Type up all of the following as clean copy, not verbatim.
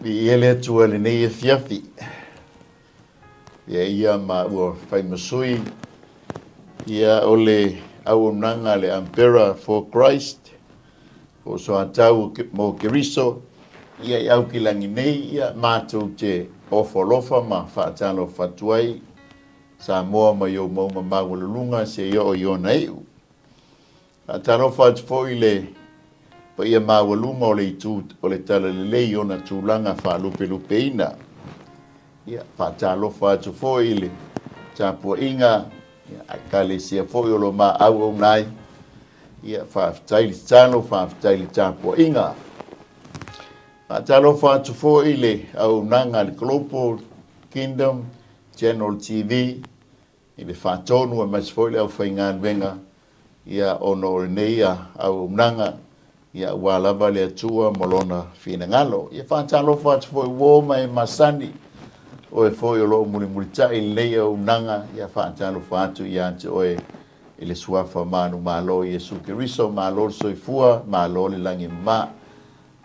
Viia le Atua i lenei afiafi. Ia ia ma ua fai ma sui ia o le auaunaga a le Ampera for Christ po o Soatau mo Keriso ia i Aukilani nei ia matou te ofo alofa ma faatalofa atu ai Samoa mai ou mauga maualuluga seia oo i ona iu. Faatalofa atu foi i le paia maualuga o le itu o le Talalelei i ona tulaga faalupelupeina. Ia, faatalofa atu foi i le tapuaiga ia, a Ekalesia foi o lo o ma auauna ai. Ia, faafetai le tatalo, faafetai le tapuaiga. Faatalofa atu foi i le auaunaga a le Global Kingdom Channel TV, i le faatonu aemaise foi le aufaigaluega ia ona o lenei auaunaga ia aua lava le Atua ma Lona finagalo. Ia faatalofa atu foi uo ma e masani, oe foi o lo o mulimulitai i lenei auaunaga, ia faatalofa atu ia te oe i le Suafa manumalo o Iesu Keriso, malo le soifua, malo le lagi e mama.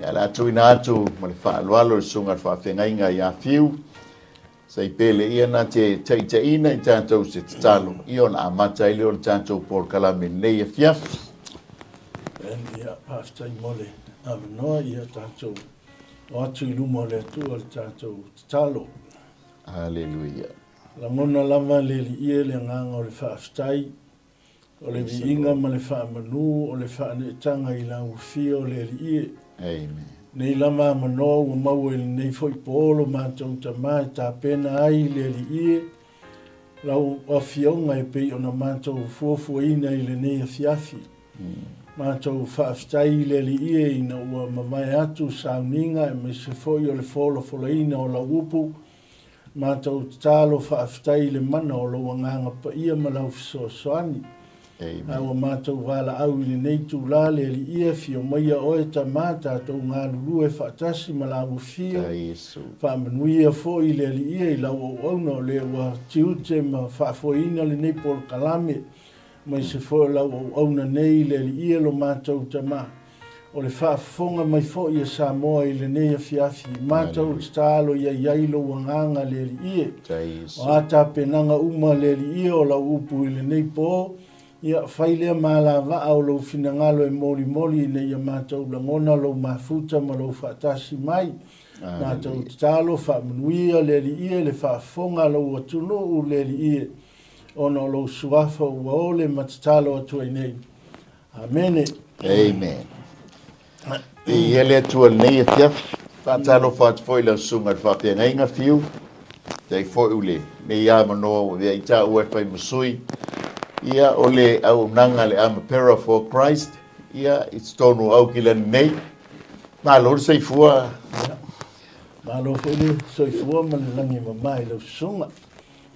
Ia o le a tuuina atu ma le faaaloalo i le Susuga i le Faafeagaiga ia Fiu, Saipele ia na te taitaiina i tatou se tatalo, ia ona amata ai lea o le tatou polokalame i lenei afiafi. Amen. Ia, faafetai mo le avanoa, ia tatou o atu i luma o le Atua le tatou tatalo. Aleluia. Lagona lava le Alii e le agaga o le faafetai. O le viiga ma le faamanu, o le faaneetaga i lau afio o le Alii e. Amen. Nei lava amanoa ua maua i lenei foi po lo matou tama e tapena ai le Alii e, lau afioga e pei ona matou fuafuaina i lenei afiafi. Matou faafetai i le Alii e ina ua mavae atu sauniga aemaise foi o le folafolaina o lau upu Matou tatalo faafetai i le mana o lou Agaga Paia ma lau fesoasoani. A ua matou valaau i lenei itula le Alii e afio maia oe Tama tatou galulue faatasi ma lau afio. Faamanuia foi le Alii e i lau auauna o le ua tiute ma faafoeina lenei polokalame. Aemaise foi o lau auauna nei i le Alii e lo matou Tama. O le faafofoga mai foi a Samoa i lenei afiafi, matou tatalo ia i ai lou agaga le Alii e. O a tapenaga uma le Alii e o lau upu i lenei po, ia fai lea ma alavaa o lou finagalo e molimoli ina ia matou lagona lou mafuta ma lou faatasi mai. Matou tatalo faamanuia le Alii e le faafofoga a lou atunuu le Alii e. ona o lou suafa ua ole ma tatalo atu ai nei. Amene. Amen. Viia le Atua i lenei afiafi. Faatalofa atu foi i lau susuga i le faafeagaiga Fiu. Faafetai foi i lenei avanoa ua avea i taua e fai ma sui. Ia, o le auaunaga a le Armapera for Christ, ia, i totonu o Aukilani nei. Malo le soifua. Ia, malo foi le soifua ma le lagi e mama i lau susuga.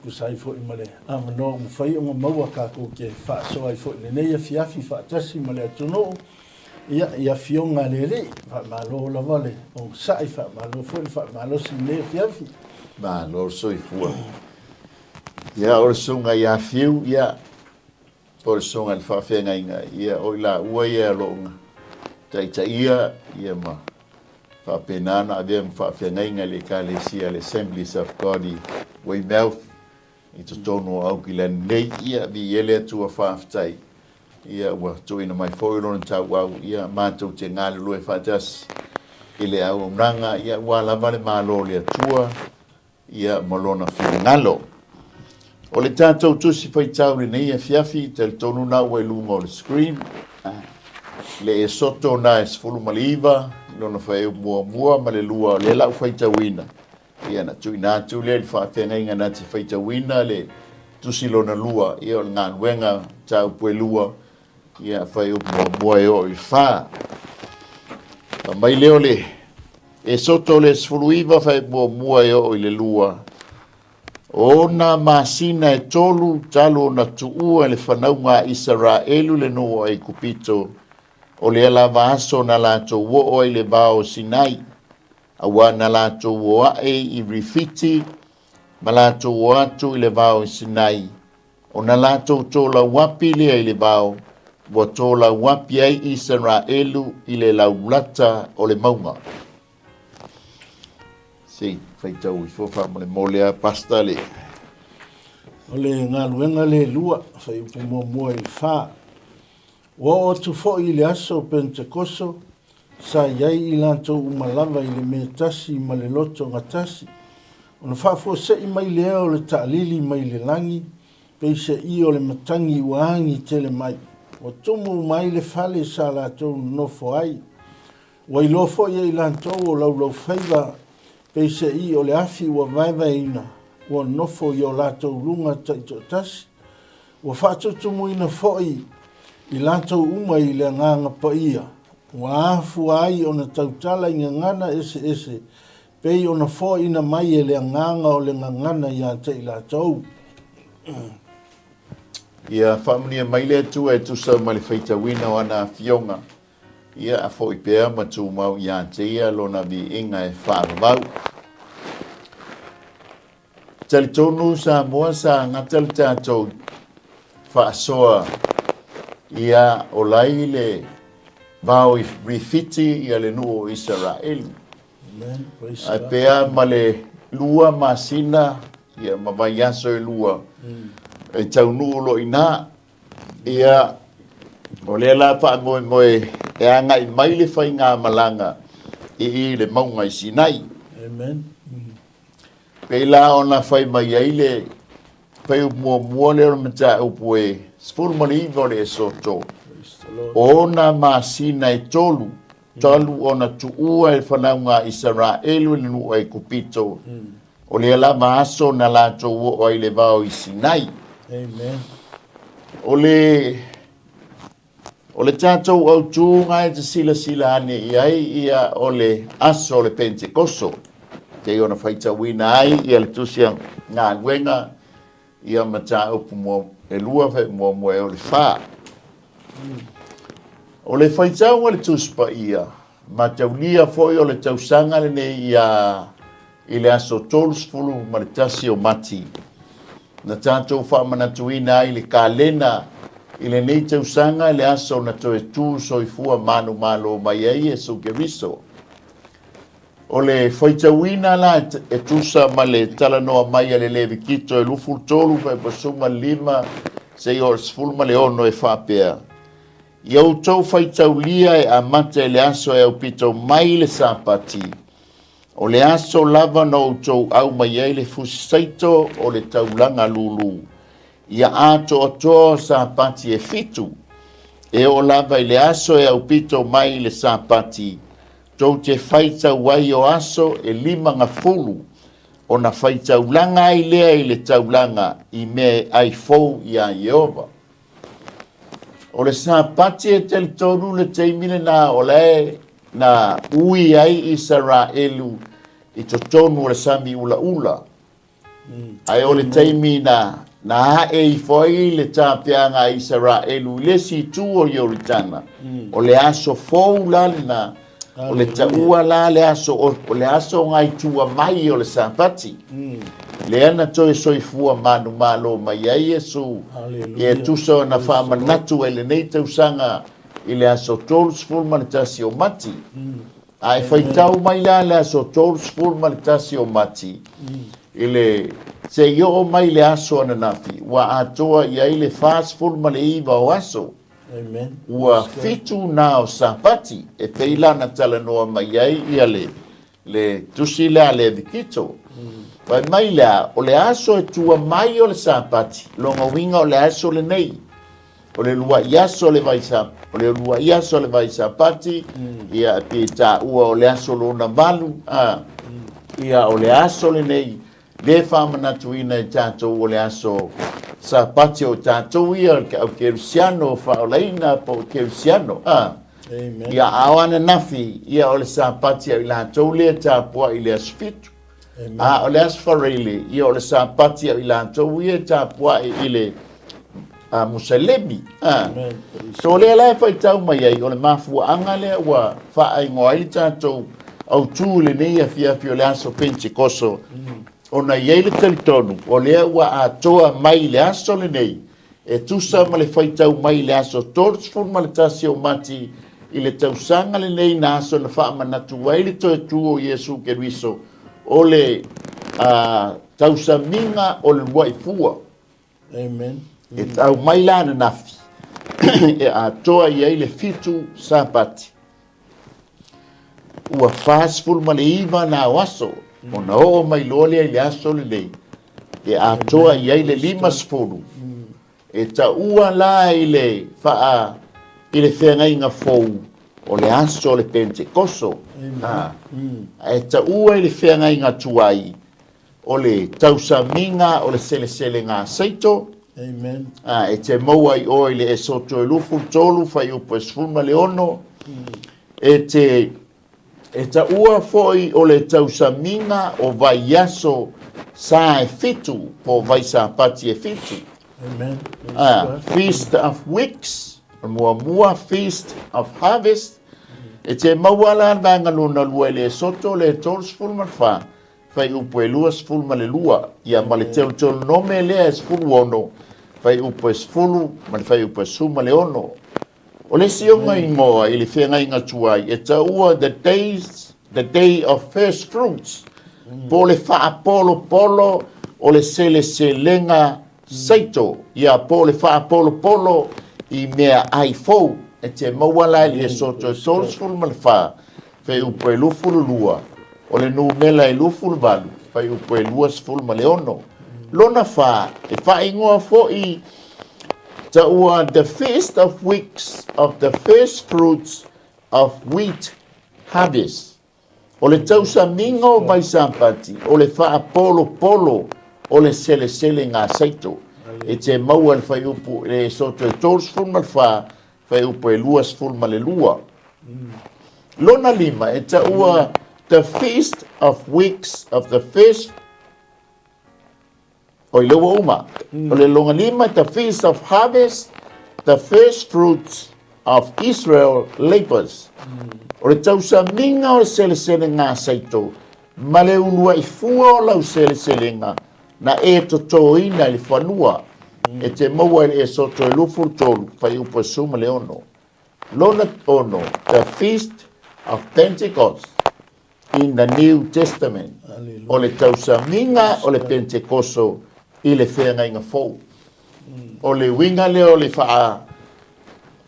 Tusa ai foi ma le avanoa ua mafai ona maua tatou te faasoa ai foi i lenei afiafi faatasi ma le atunuu, ia, i afioga a le Alii. Faamalo lava le onosai, faamalo foi le faamalosi i lenei afiafi. Malo le soifua. Ia, o le susuga ia Fiu, ia, o le susuga i le faafeagaiga, ia, o i laua ia o lo o taitaia, ia, ma faapena ona avea ma faafeagaiga i le Ekalesia a le Assemblies of God i Weymouth i totonu o Aukilani nei. Ia, viia le Atua faafetai, ia ua tuuina mai foi Lona tauau, ia matou te galulue faatasi i le auaunaga, ia ua lava le Malo o le Atua, ia ma lona finagalo. O le tatou tusi faitau i lenei afiafi, talitonu na ua i luga o le screen, le Esoto na e 19, lona faaiu muamua ma le lua, o lea la ua faitauina, ia na tuuina atu lea i le faafeagaiga na te faitauina le tusi lona lua, ia o le galuega mataupu e lua, ia faaiupu muamua e oo i le fa. Fai mai lea o le Esoto le 19 faaiupu muamua e oo i le lua, O nā masina e tolu talu ona tuua e le fanauga a Isaraelu le nuu o Aikupito, o lea lava aso na latou oo ai i le vao o Sinai, auā na latou o aʻe i Rifiti ma latou o atu i le vao i Sinai, Ona latou tolauapi lea i le vao, ua tolauapi ai Isaraelu i le laulata o le mauga. Se i faitau ifo faamolemole a Pastor le. O le galuega le lua, fuaiupu muamua i le fa. Ua oo atu foi i le aso o Penetekoso, sa i ai i latou uma lava i le mea tasi ma le loto gatasi. Ona faafuasei mai lea o le taalili mai le lagi, peiseai o le matagi ua agi tele mai. Ua tumu uma ai le fale sa latou nonofo ai. Ua iloa foi e i latou o laulaufaiva, peiseai o le afi ua vaevaeina, ua nofo i o latou luga taitoatasi. Ua faatutumuina foi i latou uma i le Agaga Paia, ua afua ai ona tautala i gagana eseese pei ona foaina mai e le Agaga o le gagana ia te i latou. Ia faamanuia mai le Atua e tusa ma le faitauina o ana Afioga, ia a foi pea ma tumau ia te ia Lona viiga e faavavau. Talitonu Samoa sa gata le tatou faasoa ia ola ai le vao i Rifiti ia le nuu o Isaraelu. Ae pea ma le 2 masina ia ma vaiaso e 2 e taunuu loa i ina. Ia, o lea la faamoemoe e agai mai le faigamalaga i i le mauga i Sinai. Amen. Pei la ona fai mai ai le fai muamua lea o le mataupu e 19 o le Esoto, o ona masina e tolu, talu ona tuua e fanauga a Isaraelu i le nuu o Aikupito, o lea lava aso na latou oo ai i le vao i Sinai. Amen. O le O le tatou autū ga e te silasila ane i ai ia o le aso o le Pentekoso, pei ona faitauina ai ia le tusi a galuega ia mataupu mua e lua fai muamua e o le fa. O le faitau a le Tusi Paia, mataulia foi o le tausaga lenei ia i le aso 31 o Mati, na tatou faamanatuina ai le kalena i lenei tausaga i le aso na toe tu soifua manumalo mai ai Iesu Keriso. O le faitauina la e tusa ma le talanoa mai a le Levikito e 23 faipasuma 5 seia oo i le 16 e faapea, Ia outou faitaulia e amata i le aso e aupito mai le Sapati, O le aso lava na outou au mai ai le fusi saito o le taulaga lūlū, ia atoatoa o Sapati e fitu, e oo lava i le aso e aupito mai i le Sapati, tou te faitau ai o aso e 50, ona faitaulaga ai lea i le taulaga i mea e ai fou iā Ieova. O le Sapati e talitonu le taimi lena o la e na ui ai Isaraelu i totonu o le sami ulaula. Ae o le taimi na na ae ifo ai le tapeaga a Isaraelu i le isi itu o Ioritana, o le aso fou la lena, o le taua la le aso, o le aso gaitua mai o le Sapati, lea na toe soifua manumalo mai ai Iesu, e tusa ona faamanatu ai lenei tausaga i le aso 31 o Mati. A e faitau mai la le aso 31 o Mati, i le seia oo mai le aso ananafi, ua atoa i ai le 49 o aso. Amen. Ua fitu na o Sapati e pei la na talanoa mai ai ia le, le tusi lea a Levikito. Fai mai lea, o le aso e tua mai o le Sapati, lona uiga o le aso lenei. O le luai aso o le vai sa, o le luai aso o le vai Sapati, ia pe taua o le aso lona valu, a, ia o le aso lenei, le faamanatuina e tatou o le aso Sapati o tatou ia o le au kerisiano faaolaina po o kerisiano, a. Amen. Ia a o ananafi, ia o le Sapati a i latou lea tapuai i le aso 7. Amen. A o le aso Faraile, ia o le Sapati a i latou ia e tapuai i le Musalemi. A. Amen. So o lea la e faitau mai ai, o le mafuaaga lea ua faaigoa ai le tatou autū i lenei afiafi o le aso Pentekoso, ona e i ai le talitonu o lea ua atoa mai i le aso lenei, e tusa ma le faitau mai i le aso 31 o Mati i le tausaga lenei na aso na faamanatu ai le toe tu o Iesu Keriso. o le tausamiga o le uluai fua. Amen. E tau mai la ananafi e atoa i ai le fitu Sapati. Ua 49 na o aso, ona oo mai loa lea i le aso lenei, e atoa i ai le 50. E taua la i le faa i le feagaiga fou o le aso o le Pentekoso. A, ae taua i le feagaiga tuai o le tausamiga o le seleselega seito. Amen. A, e te maua i oe i le Esoto e 23, fuaiupu e 16. E te E taua foi o le tausamiga o vaiaso sa e fitu, po o vaisapati e fitu. Amen. A, Feast of Weeks, o le muamua Feast of Harvest. E te maua la le vaega lona lua i le Esoto le 34, fuaiupu e 22, ia ma le Teuteronome lea e 16, fuaiupu e 10 ma le fuaiupu e 16. O le isi ona igoa i le feagaiga tuai e taua the days, the day of first fruits, po o le faapolopolo o le seleselega seito, ia po o le faapolopolo i mea ai fou. E te maua la i le Esoto e 34, fuaiupu e 22, o le numera e 28, fuaiupu e 26. Lona fa, e faaigoa foi taua the Feast of Weeks of the First Fruits of Wheat Harvest. O le tausamiga o Vaisapati, o le faapolopolo o le seleselega saito. E te maua i le fuaiupu i le Esoto e 34, fuaiupu e 22. Lona lima, e taua the Feast of Weeks of the First Oi, lea ua uma. O le lona lima, the Feast of Harvest, the first fruits of Israel labors. O le tausamiga o le seleselega saito ma le uluai fua o lau seleselega na e totoina i le fanua e te maua i le Esoto e 23, fuaiupu e 16. Lona ono, the Feast of Pentecost in the New Testament. O le tausamiga o le Pentekoso i le feagaiga fou. O le uiga lea o le faa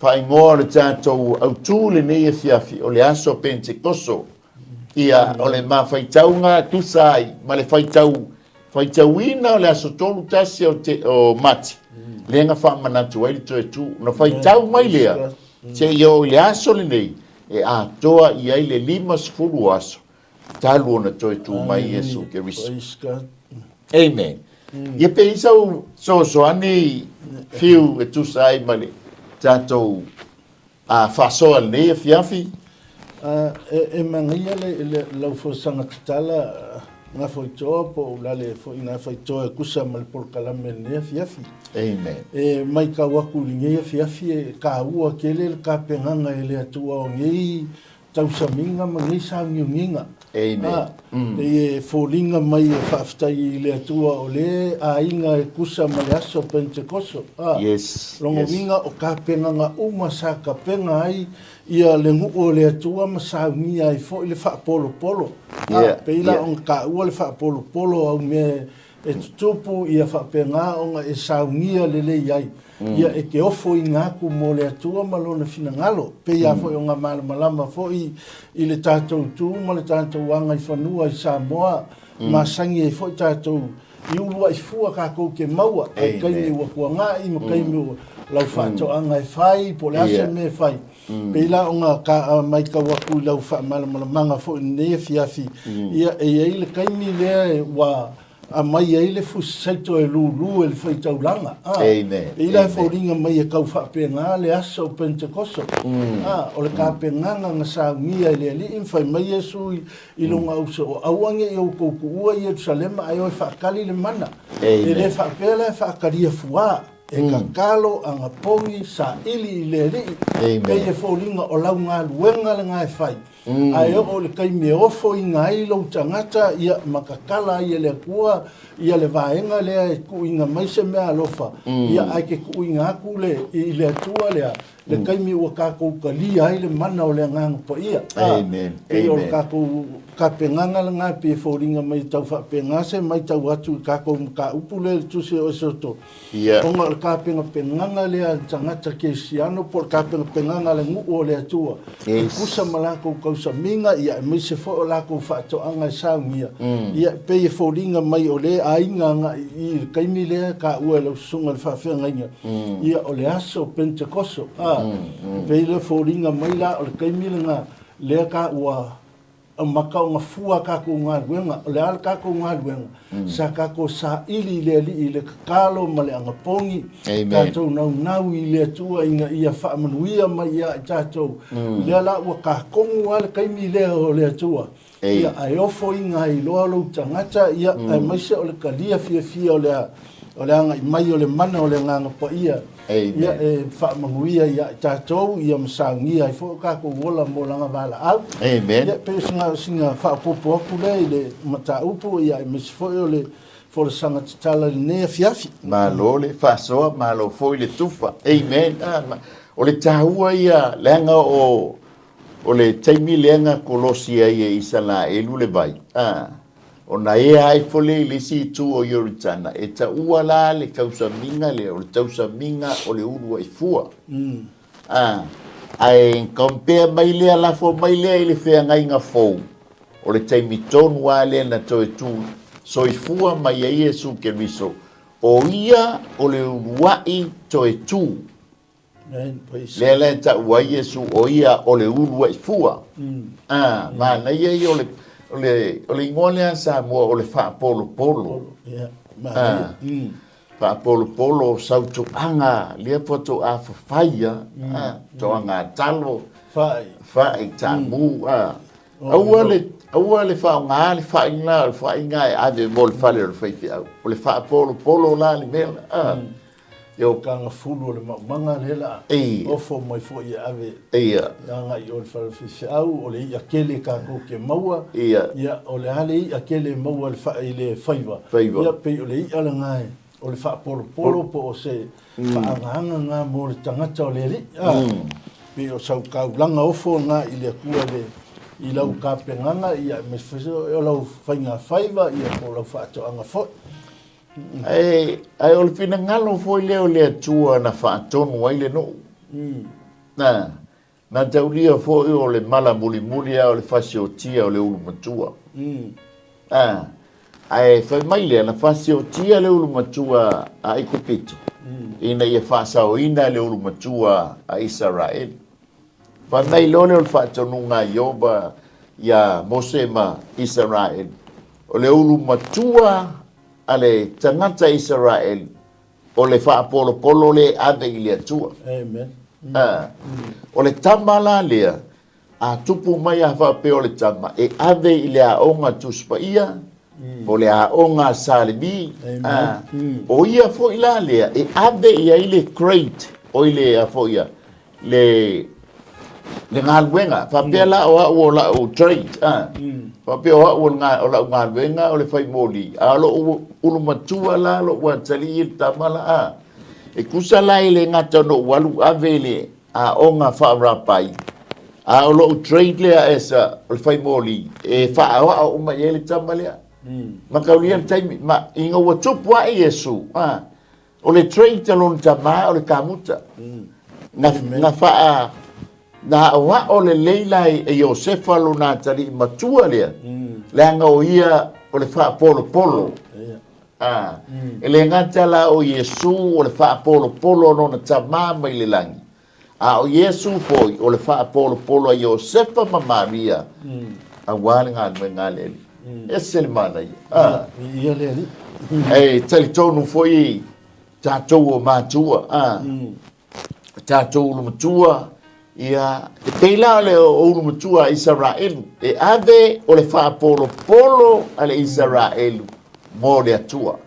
faaigoa o le tatou autū lenei afiafi, o le aso Pentekoso. Ia, o le mafaitauga tusa ai ma le faitau faitauina o le aso 31 o, te, o Mati, lea na faamanatu ai le toe tū. Na faitau mai lea, seia oo i le aso lenei, e atoa i ai le 50 o aso, talu ona toe tū mai Iesu Keriso. Amen. Ia pe i sau fesoasoani Fiu e tusa ai ma le tatou A faasoa lenei afiafi. A, e, e manaia le, le, lau folasaga tatala Gafaitoa po o Ulale foi Gafaitoa e tusa ma le polokalame i lenei afiafi. Amen. E maitau atu i lenei afiafi e taua tele le tapenaga e le Atua o nei tausamiga ma nei sauniuniga. Amen. A, pei e foliga mai e faafetai i le Atua o le aiga e tusa ma le aso Pentekoso. A, Yes. lona Yes. uiga o tapenaga uma sa tapena ai ia le nuu o le Atua ma saunia ai foi le faapolopolo. A, Yeah. pei la Yeah. ona taua le faapolopolo o au mea e tutupu ia faapena ona e saunia lelei ai. Ia e te ofoina atu mo le Atua ma Lona finagalo. Pei lava foi ona malamalama foi i le tatou tu ma le tatou agaifanua i Samoa, masani ai foi tatou i uluai fua kakou te maua, ai taimi ua tuanai ma taimi ua lau faatoaga e fai, po o le a se mea e fai. Pei la ona ka maitau atu i lau faamalamalamaga foi i lenei afiafi, ia e i ai le taimi lea ua aumai ai le fusi saito e lūlū e le faitaulaga. A, Amen. e ila e Amen. foliga mai e kau faapena le aso o Pentekoso. A, o le tapenaga na saunia e le Alii ma fai mai Iesu i, i lona uso, o aua ne i outou tuua Ierusalema ae o e faakali le mana. E le Amen. faapea la e faakalia fuā. E tatalo, anapogi, saili i le Alii, pei e foliga o lau galuega lena e fai. Ae oo i le taimi e ofoina ai lou tagata, ia, ma tatala ai e le Atua ia le vaega lea e tuuina mai se meaalofa, ia, ae te tuuina atu le, i le Atua lea, le taimi ua tatou talia ai le mana o le Agaga Paia. Amen. Pei o le tatou tapenaga lena e pei e foliga mai e tau faapena se matau atu i tatou mataupu lea i le Tusi o Esoto. Ona o le tapenapenaga lea a le tagata kerisiano po o le tapenapenaga a le nuu o le Atua e tusa ma latou tausamiga ia aemaise foi o latou faatoaga e saunia, ia e pei e foliga mai o lea aiga agai i i le taimi lea e taua e lau susuga i le faafeagaiga, ia o le aso Penetekoso, a, e pei lea foliga mai la o le taimi lena lea taua Amata ona fua a tatou galuega. O le a le tatou galuega? Sa tatou saili i le Alii i le tatalo ma le anapogi, tatou naunau i le Atua ina ia faamanuia mai ia i tatou. Lea la ua tatonu lava le taimi lea o le Atua, ia ae ofoina ai loa lou tagata, ia aemaise o le talia fiafia o le o le agai mai o le mana o le Agaga Paia, ia e faamanuia ia i tatou, ia ma saunia ai foi o tatou ola mo lana valaau. Amen. Ia, pei o sina, sina faaopoopo atu lea i le mataupu, ia aemaise foi o le folasaga tatala i lenei afiafi. Malo le faasoa, malo foi le tufa. Amen. Ah, o le taua ia, leaga o, o le taimi lea na kolosi ai e Isalaelu le vai. Ah, Ona ea ai foi lea i le isi itu o Ioritana, e taua la le tausamiga lea, o le tausamiga o le uluai fua. A, ae compare mai lea, lafo mai lea i le feagaiga fou, o le taimi tonu lava lea na toe tu soifua mai ai Iesu Keriso, o ia o le uluai toe tu. Lea la e tau ai Iesu o ia o le uluai fua. A, manaia ia o le, o le, o le igoa lea a Samoa o le faapolopolo. A, faapolopolo o sautuaga, lea faatoa fafaia, a, toaga talo, Fai. fai, taamu, a. Aua le, aua le faaaoga le fai lena, o le fai lena e ave mo le fale o le faifeau. O le faapolopolo la le mea la, a. Io. Kagafulu o le maumaga lea la ofo mai foi e ave agai i o i le fale o le faifeau, o le i'a tele tatou te maua, ia o le a le i'a tele e maua i le faiva, ia pei o le i'a lena o le faapolopolo po o se faaagaaga lena mo le tagata o le alii. A, pei o sau taulaga ofo lena i le Atua i le i lau tapenaga, ia aemaise foi o lau faigafaiva, ia po o lau faatoaga foi. Ae, ae o le finagalo foi lea o le Atua na faatonu ai le nuu. Na, na taulia foi o le mala mulimuli lava o le fasiotia o le ulu matua. A, ae fai mai lea, na fasiotia le ulu matua a Aikupito, ina ia faasaoina le ulu matua a Isaraelu. Fai mai loa lea o le faatonuga a Ieova iā Mose ma Isaraelu, o le ulu matua a le tagata Isaraelu, o le faapolopolo lea e ave i le Atua. Amen. A, o le tama la lea, a tupu mai a faapea o le tama, e ave i le aoga Tusi Paia, po o le aoga a Salemi, a, o ia foi la lea, e ave i ai le grade, oi le, a foi ia, le le galuega faapea la o au o lau trade a faapea o au o lau galuega o le fai moli a o lou ulu matua la lou atalii le tama la a e tusa la e le gata ona ou alu ave i le aoga faa-rapai a o lou trade lea as a o le fai moli e faaoao uma i ai le tama lea ma taulia le taimi ma ina ua tupu ae Iesu a O le trade a lona tama o le kamuta. Na, na faa, na aoao lelei la e Iosefa lona atalii matua lea, leaga o ia o le faapolopolo. Ah, e le gata la o Iesu o le faapolopolo o lona tama mai le lagi, A o Iesu foi o le faapolopolo a Iosefa ma Maria aua le galuega a le Alii. Ese le manaia. Ah. Viia le Alii. E talitonu foi tatou o matua, ah. Tatou ulumatua, ia, e pei la o le ulumatua a Isaraelu, e ave o le faapolopolo a le Isaraelu mo le Atua.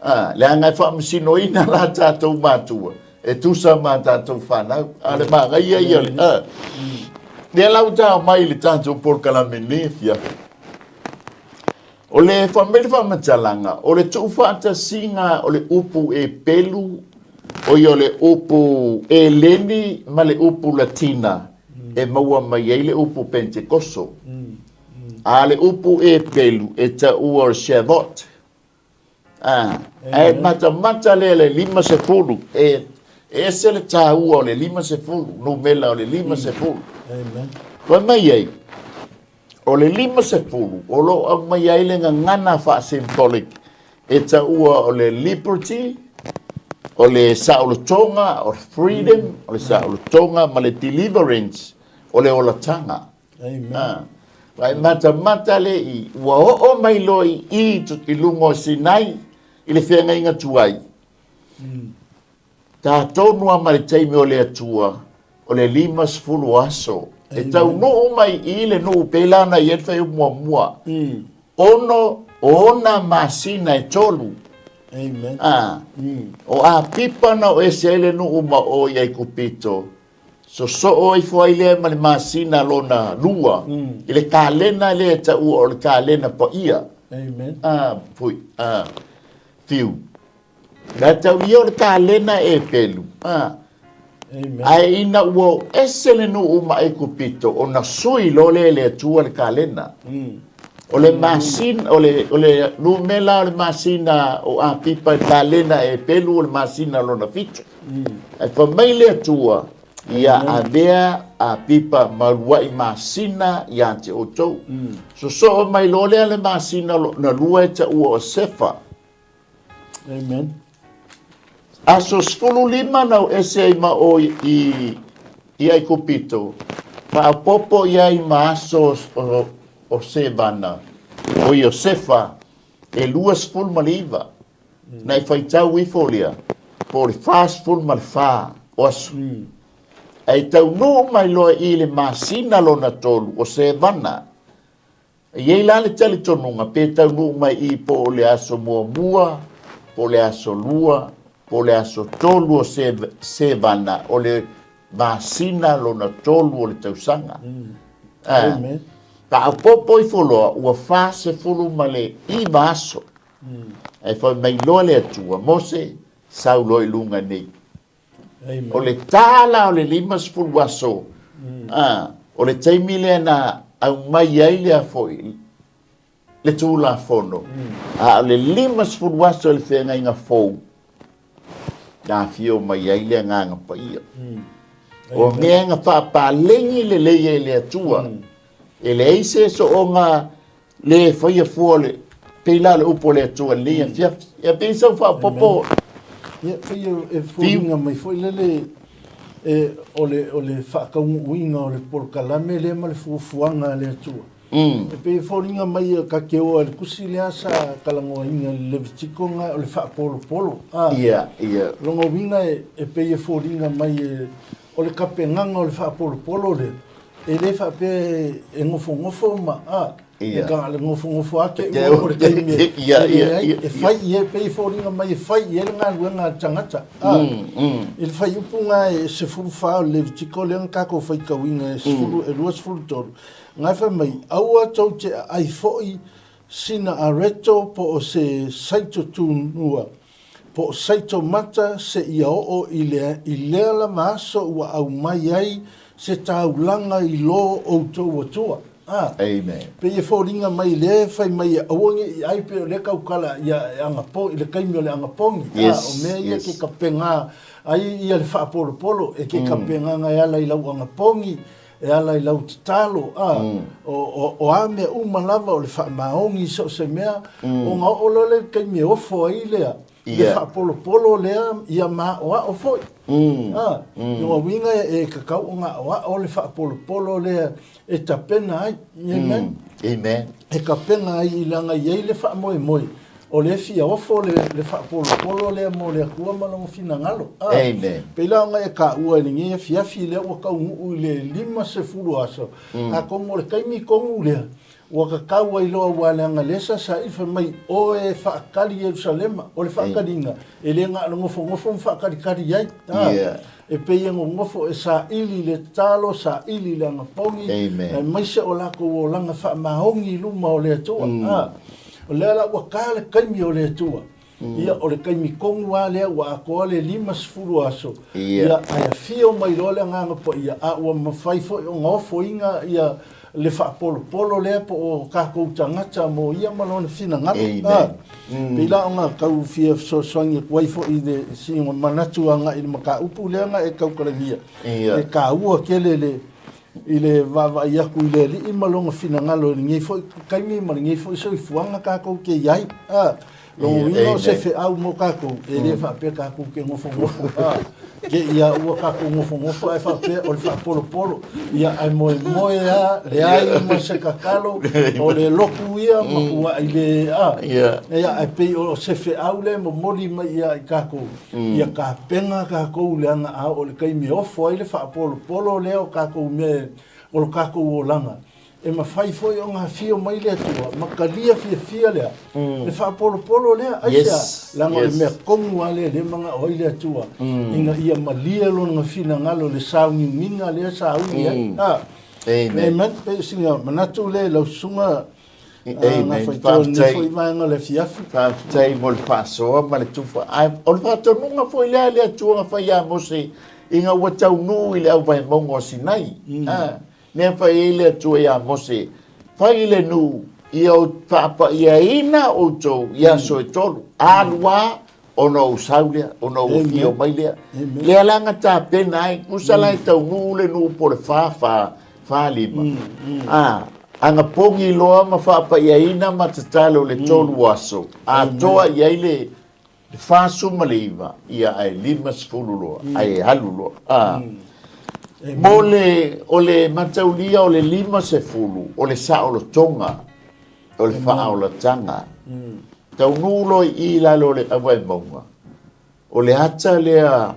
Ā, leaga e faamasinoina la tatou matua, e tusa ma tatou fanau. A o le manaia ia o le, ā. Lea la ua tao mai i le tatou polokalame i lenei afiafi. O le fai mai le faamatalaga, o le tuufaatasiga o le upu Epelu, o ia o le upu Eleni ma le upu Latina e maua mai ai le upu Pentekoso. A o le upu Epelu e taua o le Shavuot. A, ae matamata lea le 50, e ese le taua o le 50, numera o le 50. Amen. Fai mai ai, o le 50, o lo o aumai ai le gagana faa-symbolic e taua o le liberty, o le saolotoga, o le freedom, o le saolotoga ma le deliverance, o le olataga. Amen. A, e matamata le i, ua oo mai loa i i i luga o Sinai, i le feagaiga tuai. Tatonu lava ma le taimi o le Atua, o le 50 aso. E taunuu mai i le nuu pei la ona i ai le faaiupu muamua. Ono, o ona masina e tolu. Amen. A, o Apipa na o ese ai le nuu ma o i Aikupito, Sosoo ifo ai lea ma le masina lona lua i le kalena lea e taua o le kalena paia. Amen. A, pui, a, fiu. Na tau ia o le kalena e pelu. A, Amen. ae ina ua o ese le nuu ma Aikupito, ona sui loa lea e le Atua le kalena. O le masina, o le, o le numera o le masina o Apipa i le kalena e pelu o le masina lona fitu. Ae fai mai le Atua, Ia avea Apipa ma uluai masina ia te outou. Sosoo mai loa lea le masina lona lua e taua o Sefa. Amen. Aso 15 na o ese ai ma o i, i Aikupito, faaopoopo i ai ma aso o, o Sevana, o Iosefa, e 29. Na e faitau ifo lea, po o le 44 o aso. Ae taunuu mai loa i le masina lona tolu o Sevana. E i ai la le talitonuga pe taunuu mai i po o le aso muamua, po o le aso lua, po o le aso tolu o Sevana, o le masina lona tolu o le tausaga. Amen. Faaopoopo ifo loa, ua 49 aso. Ae fai mai loa le Atua, Mose, sau loa i luga nei. Amen. O le ta la o le 50 aso, a, o le taimi lea na aumai ai lea foi le Tulafono, a o le 50 aso i le feagaiga fou, na afio mai ai le Agaga Paia. O mea na faapaleni lelei ai e le Atua, e leai se sooga le faia fua o le, pei la o le upu a le Atua i lenei afiafi. Ia pei sau faaopoopo. Ia, pei e foliga mai foi lele e, o le, o le faataunuuina o le polokalame lea ma le fuafuaga a le Atua. E pei e foliga mai e ka te oa i le tusi lea sa talanoaina i le Levitiko na o le faapolopolo. A, Ia, ia. lona uiga e, e pei e foliga mai e, o le tapenaga o le faapolopolo lea, E le faapea e nofonofo ma a, e ka le nofonofo ake ua o le taimi e leai, e fai i ai, pei e foliga mai e fai i ai le galuega a le tagata. A, i le fuaiupu na e 14 o le Levitiko lea na tatou faitauina e 10, e 23, na e fai mai, aua tou te aai foi sina areto po o se saito tunua, po o saito mata seia oo i le i lea lava aso ua aumai ai se taulaga i lo outou Atua. A. Amen. Pei e foliga mai lea e fai mai e aua ne i ai pei o lea tautala ia e agapo i le taimi o le agapogi. A, Yes, o mea ia yes. ke kapega ai ia le faapolopolo e ke kapegaga e ala i lau agapogi, e ala i lau tatalo, a, o, o, o a mea uma lava o le faamaoni i so o se mea, ona oo loa lea i le taimi e ofo ai lea, le faapolopolo lea ia maoaʻo foi. A, lona uiga e tatau ona aoao le faapolopolo lea e tapena ai. Amen. Amen. E tapena ai leaga e i ai le faamoemoe O lea e fia ofo le, le faapolopolo lea mo le Atua ma lona finagalo. A, Amen. pei la ona e taua i lenei afiafi lea ua taunuu i le 50 aso, atonu o le taimi tonu lea, Ua kakau ai loa aua leaga lea sa saili fai mai oe e faakali Ierusalema. O le faakaliga, e le na o le nofonofo ma faakalikali ai. A, e pei e nonofo e saili i le tatalo, saili i le anapogi, aemaise o latou olaga faamaoni i luma o le Atua. A, o lea la ua ta le taimi o le Atua. Ia, o le taimi tonu lava lea ua atoa le 50 aso, ia, ae afio mai loa le Agaga Paia, a ua mafai foi ona ofoina ia le faapolopolo lea po o tatou tagata mo ia ma lona finagalo. A, pei la ona tau fia fesoasoani atu ai foi i le sina manatu agai i le mataupu lea na e tautalagia, e taua tele le i le vaavaai atu i le Alii ma Lona finagalo i lenei foi taimi ma lenei foi soifuaga tatou te i ai. A, lona uiga o se feau mo tatou, e le faapea tatou te nofonofo, a, te i a ua tatou nofonofo ae faapea o le faapolopolo, ia ae moemoe a, leai ma se tatalo, o le lotu ia matuai le, a, ia ae pei o se feau lea e momoli mai ia i tatou, Ia tapena tatou leaga a oo i le taimi e ofo ai le faapolopolo lea o tatou mea o lo tatou olaga, e mafai foi ona afio mai le Atua ma talia fiafia lea le faapolopolo lea. Aisea? Leaga o le mea tonu lava lea lea e manao ai le Atua ina ia malie lona finagalo i le sauniuniga lea e sauni ai. Amen. Pei o sina manatu lea i lau susuga. Amen. Faafetai. Vaega o le afiafi. Faafetai mo le faasoa ma le tufa. Ae o le faatonuga foi lea a le Atua na fai ia Mose ina ua taunuu i le auvaemauga o Sinai. Mm. Ah, lea fai ai le Atua ia Mose, fai le nuu ia faapaiaina outou i aso e tolu. Alu a ona ou sau lea, ona ou afio mai lea. Lea la na tapena ai, tusa la e taunuu le nuu po o le fa, fa, fa lima. A, anapogi loa ma faapaiaina ma tatalo le tolu aso, atoa i ai le 49, ia ae 50 loa, ae alu loa. A, mo le, o le mataulia o le 50, o le saolotoga, o le faaolataga. Taunuu loa i i lalo o le auvaemauga, o le ata lea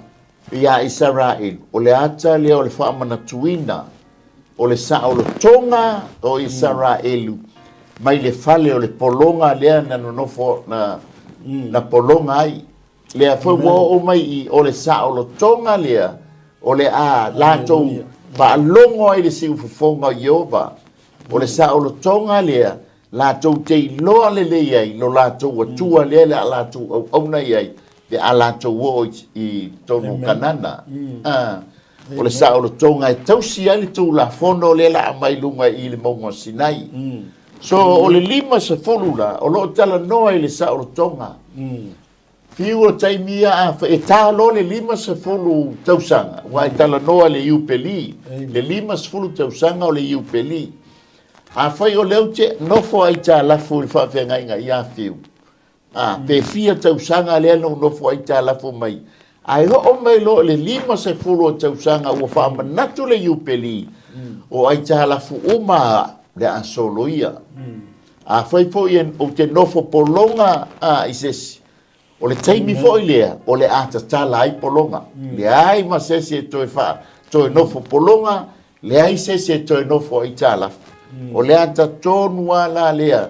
iā Isaraelu, o le ata lea o le faamanatuina o le saolotoga o Isaraelu mai le fale o le pologa lea na nonofo na, na pologa ai. Lea foi ua oo mai i o le saolotoga lea o le a latou faalogo ai le siufofoga o Ieova. O le saolotoga lea latou te iloa lelei ai lo latou Atua lea le a latou auauna i ai pe a latou oo i totonu o Kanana. A, o le saolotoga e tausi ai le Tulafono lea la aumai i luga i le mauga o Sinai. So, o le 50 la, o lo o talanoa i le saolotoga. Fiu o taimi ia a e ta loa le 50 tausaga, ua e talanoa i le Iupeli, le 50 tausaga o le Iupeli. Afai o lea ou te nofo aitalafu i le faafeagaiga ia Fiu, a, pe fia tausaga lea na ou nofo aitalafu mai, ae oo mai loa i le 50 o tausaga ua faamanatu le Iupeli, o aitalafu uma a le a soloia. Afai foi ou te nofo pologa a i se isi, o le taimi foi lea o le a tatala ai pologa. Leai ma se isi e toe faa, toe nofo pologa, leai se isi e toe nofo aitalafu. O le ata tonu lava la lea,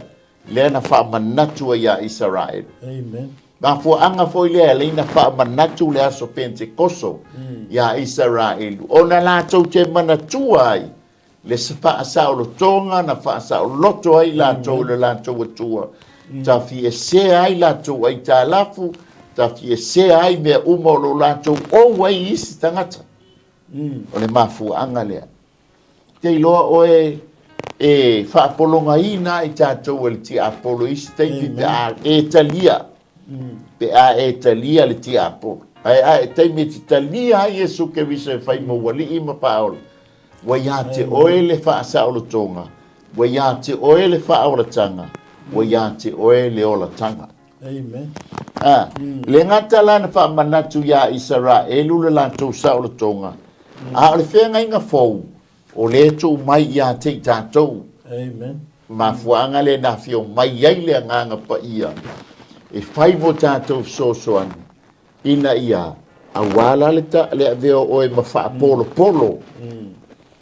lea na faamanatu ai ia Isaraelu. Amen. Mafuaaga foi lea e ala ai na faamanatu le aso Penetekoso ia Isaraelu, ona latou te manatua ai le faasaolotoga na faasaoloto ai latou i le latou Atua, tafiesea ai latou aitalafu, tafiesea ai mea uma o lo o latou ou ai i isi tagata. O le mafuaaga lea. Te iloa oe e faapologaina ai tatou e le tiapolo i isi taimi pe a e talia, pe a e talia le tiapolo. Ae a e taimi e te talia ai Iesu Keriso e fai mou alii ma faaola, Ua ia te oe le faasaolotoga, ua ia te oe le faaolataga, ua ia te oe le olataga. Amen. A, le gata la na faamanatu iā Isaraelu le latou saolotoga, a o le feagaiga fou, o lea e tuu mai ia te i tatou. Amen. Mafuaaga lea na afio mai ai le Agaga Paia e fai mo tatou fesoasoani ina ia aua la le, ta, le avea o oe ma faapolopolo.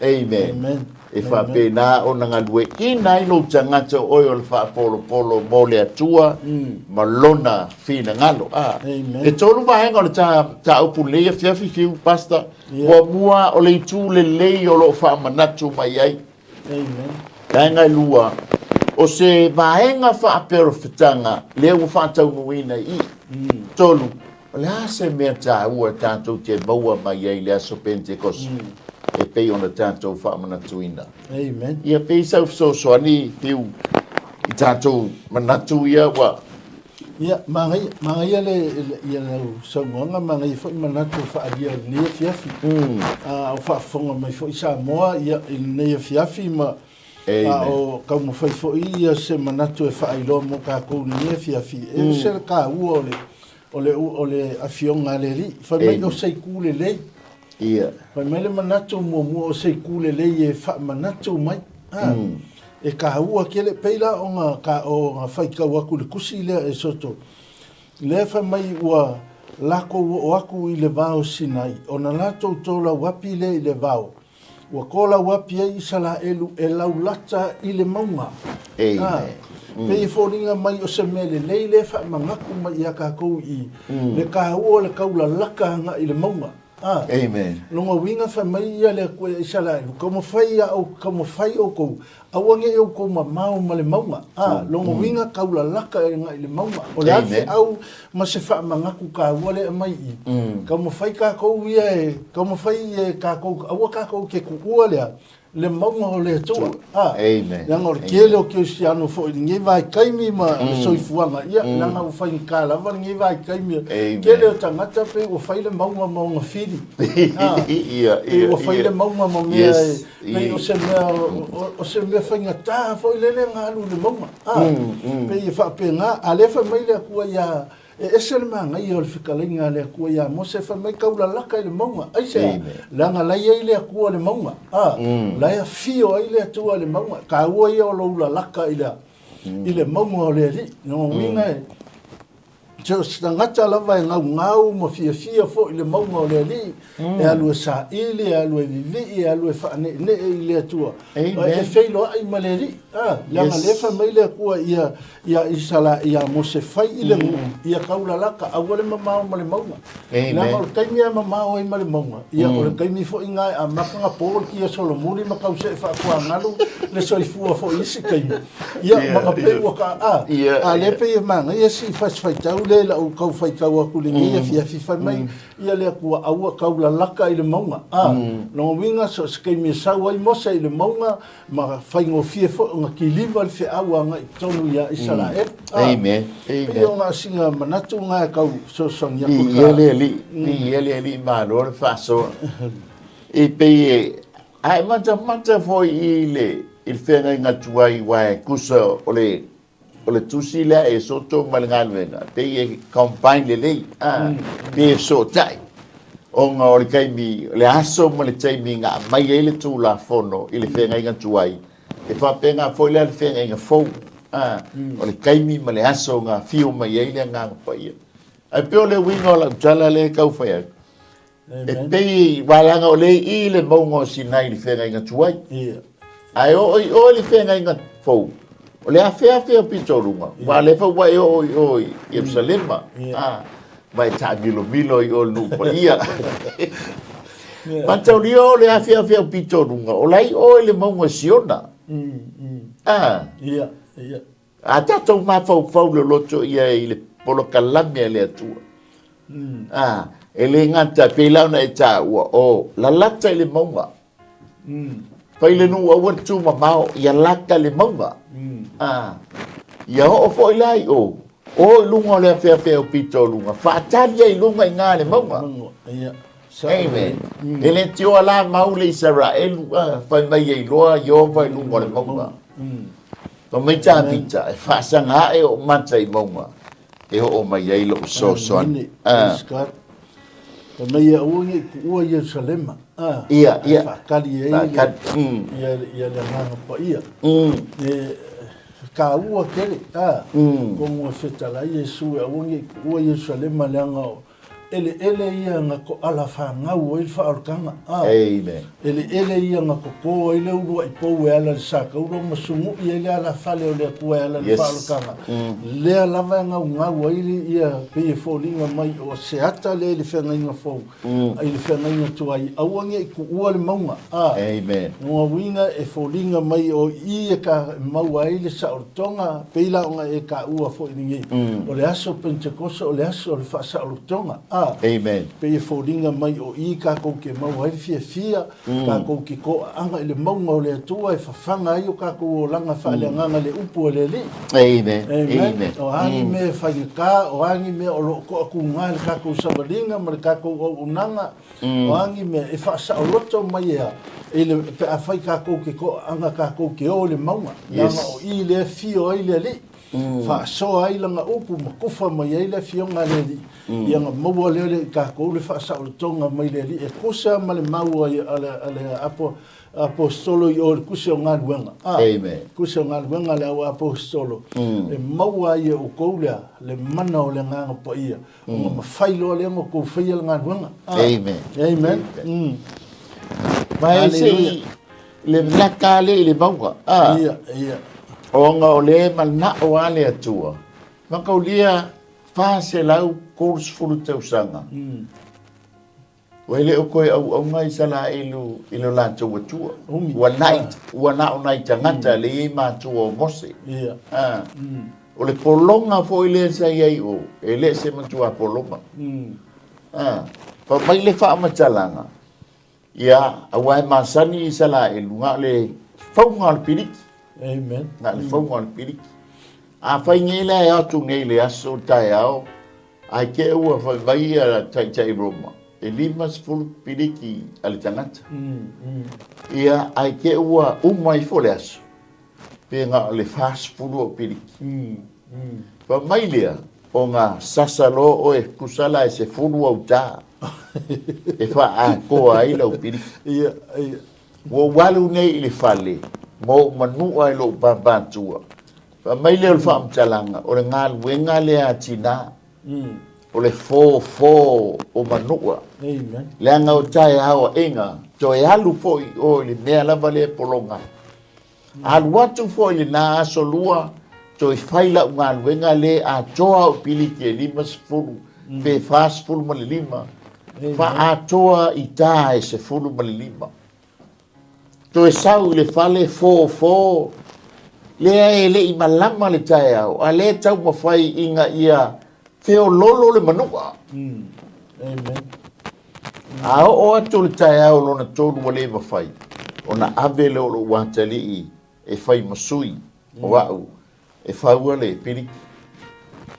Amen. Amen. E faapena ona galueaiina ai lou tagata o oe o le faapolopolo mo le Atua ma Lona finagalo. A. Amen. E tolu vaega o le ta, mataupu lenei afiafi, Fiu, Pastor. Yeah. Muamua, o le itu lelei o lo o faamanatu mai ai. Amen. Vaega e lua, o se vaega faaperofetaga lea ua faataunuuina i i. Tolu, O le a se mea taua tatou te maua mai ai i le aso Pentekosi e pei ona tatou faamanatuina? Amen. Ia pei sau fesoasoani Fiu i tatou manatu ia ua. Ia, manaia, manaia le, le, ia lau saunoaga, manaia foi manatu o faaalia o lenei afiafi. A o faafofoga mai foi Samoa ia, i lenei afiafi ma Amen. a o taumafai foi ia se manatu e faailoa mo tatou i lenei afiafi. E ese le taua o le, O le, o le afioga a le Alii. Fai mai o se itu lelei. Ia. Fai mai le manatu muamua o se itu lelei e faamanatu mai. Ha. E taua tele, pei la ona, ka, ona faitau atu i le tusi lea e Soto. Lea fai mai ua latou oo atu i le vao Sinai, ona latou tolauapi lea i le vao. Ua tolauapi ai Isaraelu e laulata i le mauga. Amen. Pei e foliga mai o se mea lelei lea e faamanatu mai ia tatou i le taua o le taulalata agai i le mauga. Amen. Lona uiga fai mai ia le Atua ia Isaraelu, taumafai ia taumafai outou, aua ne i outou mamao ma le mauga. Lona uiga taulalata agai i le mauga. O le a le feau ma se faamanatu taua lea e aumai i i. Taumafai tatou ia e, taumafai e tatou, aua tatou te tuua lea, le mauga o le Atua. A, Amen. leaga o le tele o kerisiano foi i lenei vaitaimi ma le soifuaga, ia, leaga ua faigata lava lenei vaitaimi. Amen. Tele o tagata pei ua fai le mauga ma ona fili. A, pei ua fai le mauga ma mea e, pei o se mea, o se mea faigata foi lele ona alu i le mauga. A, pei e faapena, a lea fai mai le Atua ia, e ese le manaia o le fetalaiga a le Atua ia Mose, fai mai taulalata i le mauga. Aisea? Leaga la e i ai le Atua i le mauga. A, la e afio ai le Atua i le mauga. Taua ia o lou lalata i le, i le mauga o le Alii. Lona uiga e, So o se tagata lava e gaugau ma fiafia foi i le mauga o le Alii, e alu e saili, e alu e vivii, e alu e faaneenee i le Atua. Amen. E feiloai ma le Alii. Ah, leaga Yes. lea fai mai le Atua ia, ia Isala, ia Mose fai i le nuu, ia taulalata, aua le mamao ma le mauga. Amen. Leaga o le taimi e mamao ai ma le mauga, ia o le taimi foi lena e amata ona po le kia solomuli ma tau see faafuagalu le soifua foi i isi taimi. Ia, ma na pei ua ka, a, a lea pei e manaia si fasi faitau lea i lau tau faitau atu i lenei afiafi, fai mai ia le Atua aua taulalata i le mauga. A, lona uiga so o se taimi e sau ai Mose i le mauga, ma faigofie foi ona kiliva le feau agai i totonu ia Isaraelu. Amen. Pei o na sina manatu na e tau fesoasoani atu. Viia le Alii, viia le Alii malo le faasoa. E pei e, a e matamata foi i le, i le feagaiga tuai aua e tusa o le, o le tusi lea e soto ma le galuega, pei e combine lelei, a, pei e fesootai. Ona o le taimi, o le aso ma le taimi na aumai ai le Tulafono i le feagaiga tuai, e faapena foi la le feagaiga fou, a, o le taimi ma le aso na afio mai ai le Agaga Paia. Ae pei o le uiga o lau tala lea e tau fai atu, E pei aua leaga o lea e i i le mauga o Sinai i le feagaiga tuai. Ae oo i o i le feagaiga fou, o le afeafe o pitoluga, aua o lea foi ua e oo i o i Ierusalema, ma e taamilomilo i o i le nuu paia. Mataulia o le afeafe o pitoluga, o la e i o i le mauga o Siona. A tatou mafaufau loloto ia i le polokalame a le Atua. A, e le gata, pei la ona e taua, o lalata i le mauga. Fai le nuu aua le tumamao, ia lata le mauga. A, ia oo foi la i o, o i luga o le afeafea o pito o luga, faatali ai i luga i ina le mauga. Amen. E le tioa la mau le Isaraelu, a, fai mai e iloa Ieova i luga o le mauga. Fai mai Tavita, e faasaga ae ou mata i mauga e oo mai ai lou fesoasoani. Praise God. Fai mai e aua ne i tuua Ierusalema, a, Ia, ia. ae faatali ai Faatali. Ia, ia le Agaga Paia. E taua tele, a, atonu e fetalai Iesu e aua ne i tuua Ierusalema leaga o Eleele ia na toala fanau ai le faaolataga, a. Amen. Eleele ia na toto ai le uluai pou e ala i le satauro ma sumu'i ai le alafale o le Atua e ala i le Yes. faaolataga. Lea lava e gaugau ai le ia pei e foliga mai o se ata lea i le feagaiga fou, i le feagaiga tuai, aua ne i tuua le mauga, a. Amen. Lona uiga e foliga mai o i e ka maua ai le saolotoga, pei la ona e taua foi lenei, o le aso Pentekoso o le aso o le faasaolotoga, a. Amen. Pei e foliga mai o i tatou te maua ai le fiafia, tatou te toaaga i le mauga o le Atua e fafaga ai o tatou olaga faaleagaga i le upu a le Alii. Amen. Amen. Amen. O a ni mea e faigata, o a ni mea o lo o toatuga i le tatou savaliga ma le tatou auaunaga, O a ni mea e faasaoloto mai e a, i le, pe afai tatou te toaaga tatou te o i le mauga, leaga o i lea e fio ai le Alii, faasoa ai lana upu ma kufa mai ai le Afioga a le Alii, ia ona maua lea i tatou le faasaolotoga mai le Alii e tusa ma le mau a le, a le apo, Aposetolo i o i le Tusi o Galuega. A, Amen. Tusi o Galuega a le Au Aposetolo, e maua ai e outou lea le mana o le Agaga Paia, ona mafai loa lea ona outou faia le galuega. A, Amen. Amen. Mm. Ma e se i le lata le i le mauga. A, Ia, ia. ona o le manao a le Atua, mataulia 430 tausaga. Ua le o toe auauna Isaraelu i lo latou Atua. Ua na, ua na o nai tagata le i ai matua o Mose. Ia. Ah. O le pologa foi lea sa i ai o, e le se matua pologa. Ah. Fai mai le faamatalaga, ia, aua e masani Isaraelu, na o le fauga o le piliki. Amen. Na o le fauga o le piliki. Afai nei la e atu nei le aso taeao, Ae te ua fai mai ia Taitai Roma, e 50 piliki a le tagata. Ia, ae te ua uma ifo le aso, pe na o le 40 o piliki. Fai mai lea, ona sasa loa oe tusa la e 10 au ta e faaatoa ai lau piliki. Ia, ia. Ua ou alu nei i le fale, ma ou manua i lou pāpātua. Fai mai lea o le faamatalaga, o le galuega lea a tina, o le fofo o manua. Amen. Leaga o taeao aʻega, toe alu foi i o i le mea lava lea e pologa ai. Alu atu foi i lena aso lua, toe fai lau galuega lea atoa au piliki e 50 pe 45, faaatoa i ta e 15. Toe sau i le fale fofo, lea e le i malama le taeao, a lea e taumafai ina ia feololo le manua. Amen. A oo atu le taeao lona tolu ua le mafai ona ave lea o lou atalii e fai ma sui o au e faua le piliki.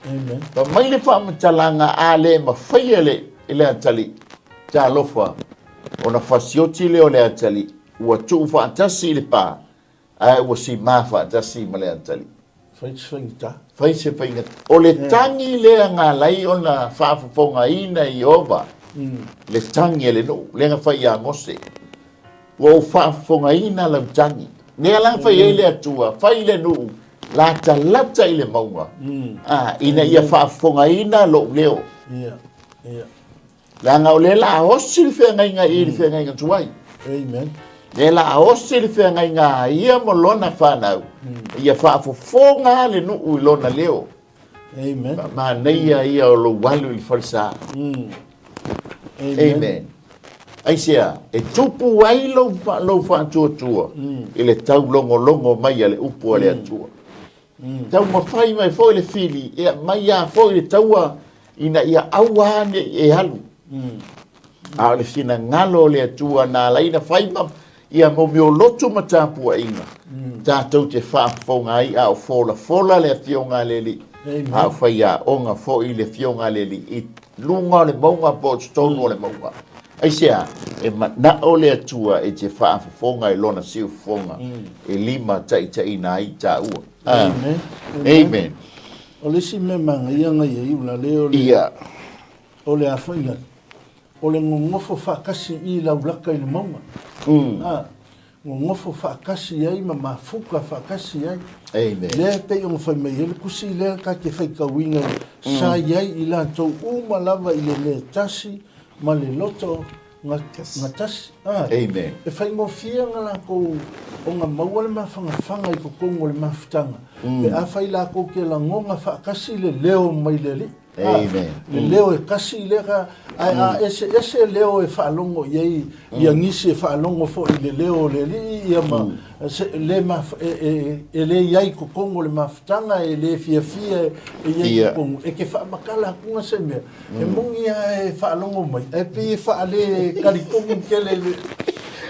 Amen. Fai mai le faamatalaga a le mafaia le, le atalii, talofa, ona fasioti lea o le atalii, ua tuu faatasi i le pa, ae ua sima faatasi ma le atalii. Fai se faigata. Fai se faigata. O le tagi lea na ala ai ona faafofogaina e Ieova le tagi a le nuu, lea na fai ia Mose. Ua ou faafofogaina lau tagi. Lea la na fai ai le Atua, fai le nuu latalata i le mauga, a, ina ia faafofogaina lou leo. Ia, ia. Leaga o lea la a osi le feagaiga i le feagaiga tuai. Amen. Lea la a osi le feagaiga a ia ma lona fanau, ia faafofoga le nuu i lona leo. Amen. Manaia ia o lou alu i le falesa. Amen. Amen. Aisea, e tupu ai lou, lou faatuatua i le taulogologo mai a le upu a le Atua. Taumafai mai foi le fili, e aumai lava foi le taua ina ia aua ne i e alu. A o le finagalo o le Atua na ala ai ona fai ma ia momioloto ma tapuaiga, tatou te faafofoga ai a o folafola le Afioga a le Alii, a o faiaoga foi le Afioga a le Alii i luga o le mauga po o totonu o le mauga. Aisea? E manao le Atua e te faafofoga i Lona siufofoga e limataitaiina ai taua. Amen. Amen. O le isi mea manaia na i ai ula le o le, Ia. o le a foi la, o le nonofo faatasi i laulaka i le mauga. Ah, Gogofo faatasi ai ma mafuta faatasi ai. Amen. Lea e pei ona fai mai ai le tusi lea ta te faitauina sa i ai i latou uma lava i le mea e tasi ma le loto gatasi. Amen. E faigofie ona latou ona maua le mafanafana i totonu o le mafutaga pe afai latou te lagona faatasi le leo mai le Alii. Amen. Le leo e kasi lea ka, ae a eseese leo e faalogo i ai ia nisi e faalogo foi i le leo o le Alii ia ma se, le maf, e, e, e le i ai i totonu o le mafutaga, e le fiafia e i ai i totonu, e te faamatala atu se mea, e moni lava e faalogo mai, ae pei e faale talitonu tele i le,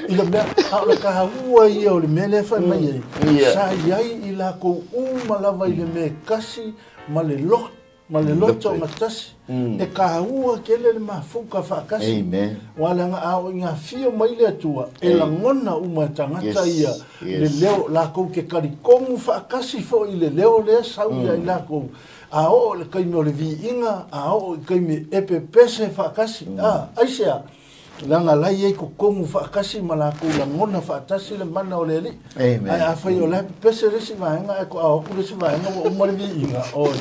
i le mea, a o le taua ia o le mea lea e fai mai ai, sa i ai i latou uma lava i le mea e kasi ma le loto, ma le loto gatasi, e taua tele le mafuta faatasi. Aua leaga a oo ina afio mai le Atua, e lagona uma e tagata ia le leo, latou te talitonu faatasi foi i le leo lea sau ia i latou. A oo i le taimi o le viiga, a oo i taimi e pepese faatasi. Aisea? Leaga la e i ai totonu faatasi ma latou lagona faatasi le mana o le Alii. Amen. Ae afai o la e pepese le isi vaega ae toa o atu le isi vaega ua uma le viiga, oi,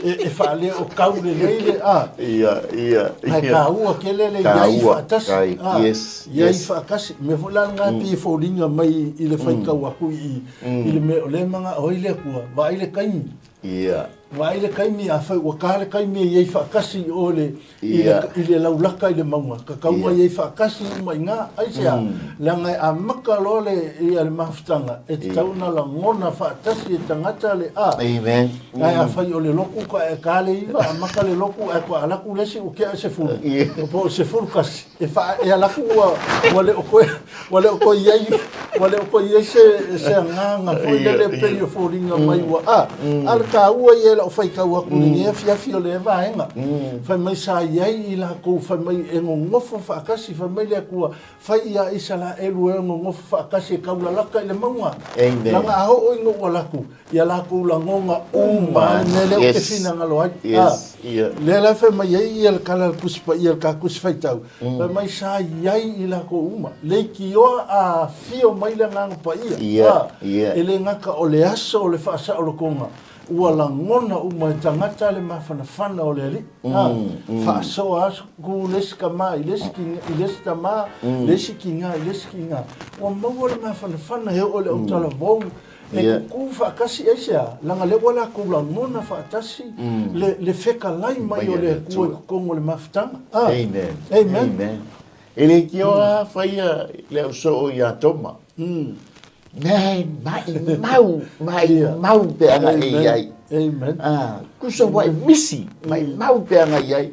e faaleokau lelei le a. Ia, ia, Ae ia. taua tele le i ai Taua, faatasi. tai, A, yes, i ai yes. faatasi. O mea foi la lena e pei e foliga mai i le faitau atu i i le mea o lea e manao ai le Atua, vaai le taimi. Ia. Vaai le taimi, afai ua ta le taimi e i ai faatasi i o i le, i le, i le laulaka i le mauga, tatau ona i ai faatasi uma i ina. Aisea? Leaga e amata loa le, ia le mafutaga, e tatau ona lagona faatasi e tagata le a. Amen. Ae afai o le lotu ka e ta le iva, amata le lotu ae toa alu atu le isi ua tea i le sefulu, po o le 11. E faa, e alu atu ua, ua le o toe, ua le o toe i ai, ua le o toe i ai se, se agaga foi lele e pei e foliga mai ua, a, a o le taua ia i lau faitau atu i lenei afiafi o lea vaega. Fai mai sa i ai i latou, fai mai e gogofo faatasi, fai mai le Atua, fai ia Isaraelu e gogofo faatasi e taulalata i le mauga. Amen. Leaga a oo ina ua alu atu, ia latou lagona uma le mea lea ou te finagalo ai. Yes. Yeah. Lea la e fai mai ai ia le tala a le Tusi Paia, le ta Tusi Faitau, fai mai sa i ai i latou uma, leitioa a afio mai le Agaga Paia. Yeah. Yeah. E le gata o le aso o le faasaolotoga, ua lagona uma e tagata le mafanafana o le Alii. Faasoa atu le isi tama i le isi i le isi tama, le isi tiga i le isi tiga. Ua maua le mafanafana e oo i le autalavou, E kukū faatasi aisea? Leaga lea ua latou lagona faatasi le, le fetalai mai o le Atua i totonu o le mafutaga. Ah. Amen. Amen. Amen. E le kioa lava faia le au soo ia Toma. Mea e maimau, maimau pe ana e i ai. Amen. Ah, kusa ua e misi, maimau pe ana i ai.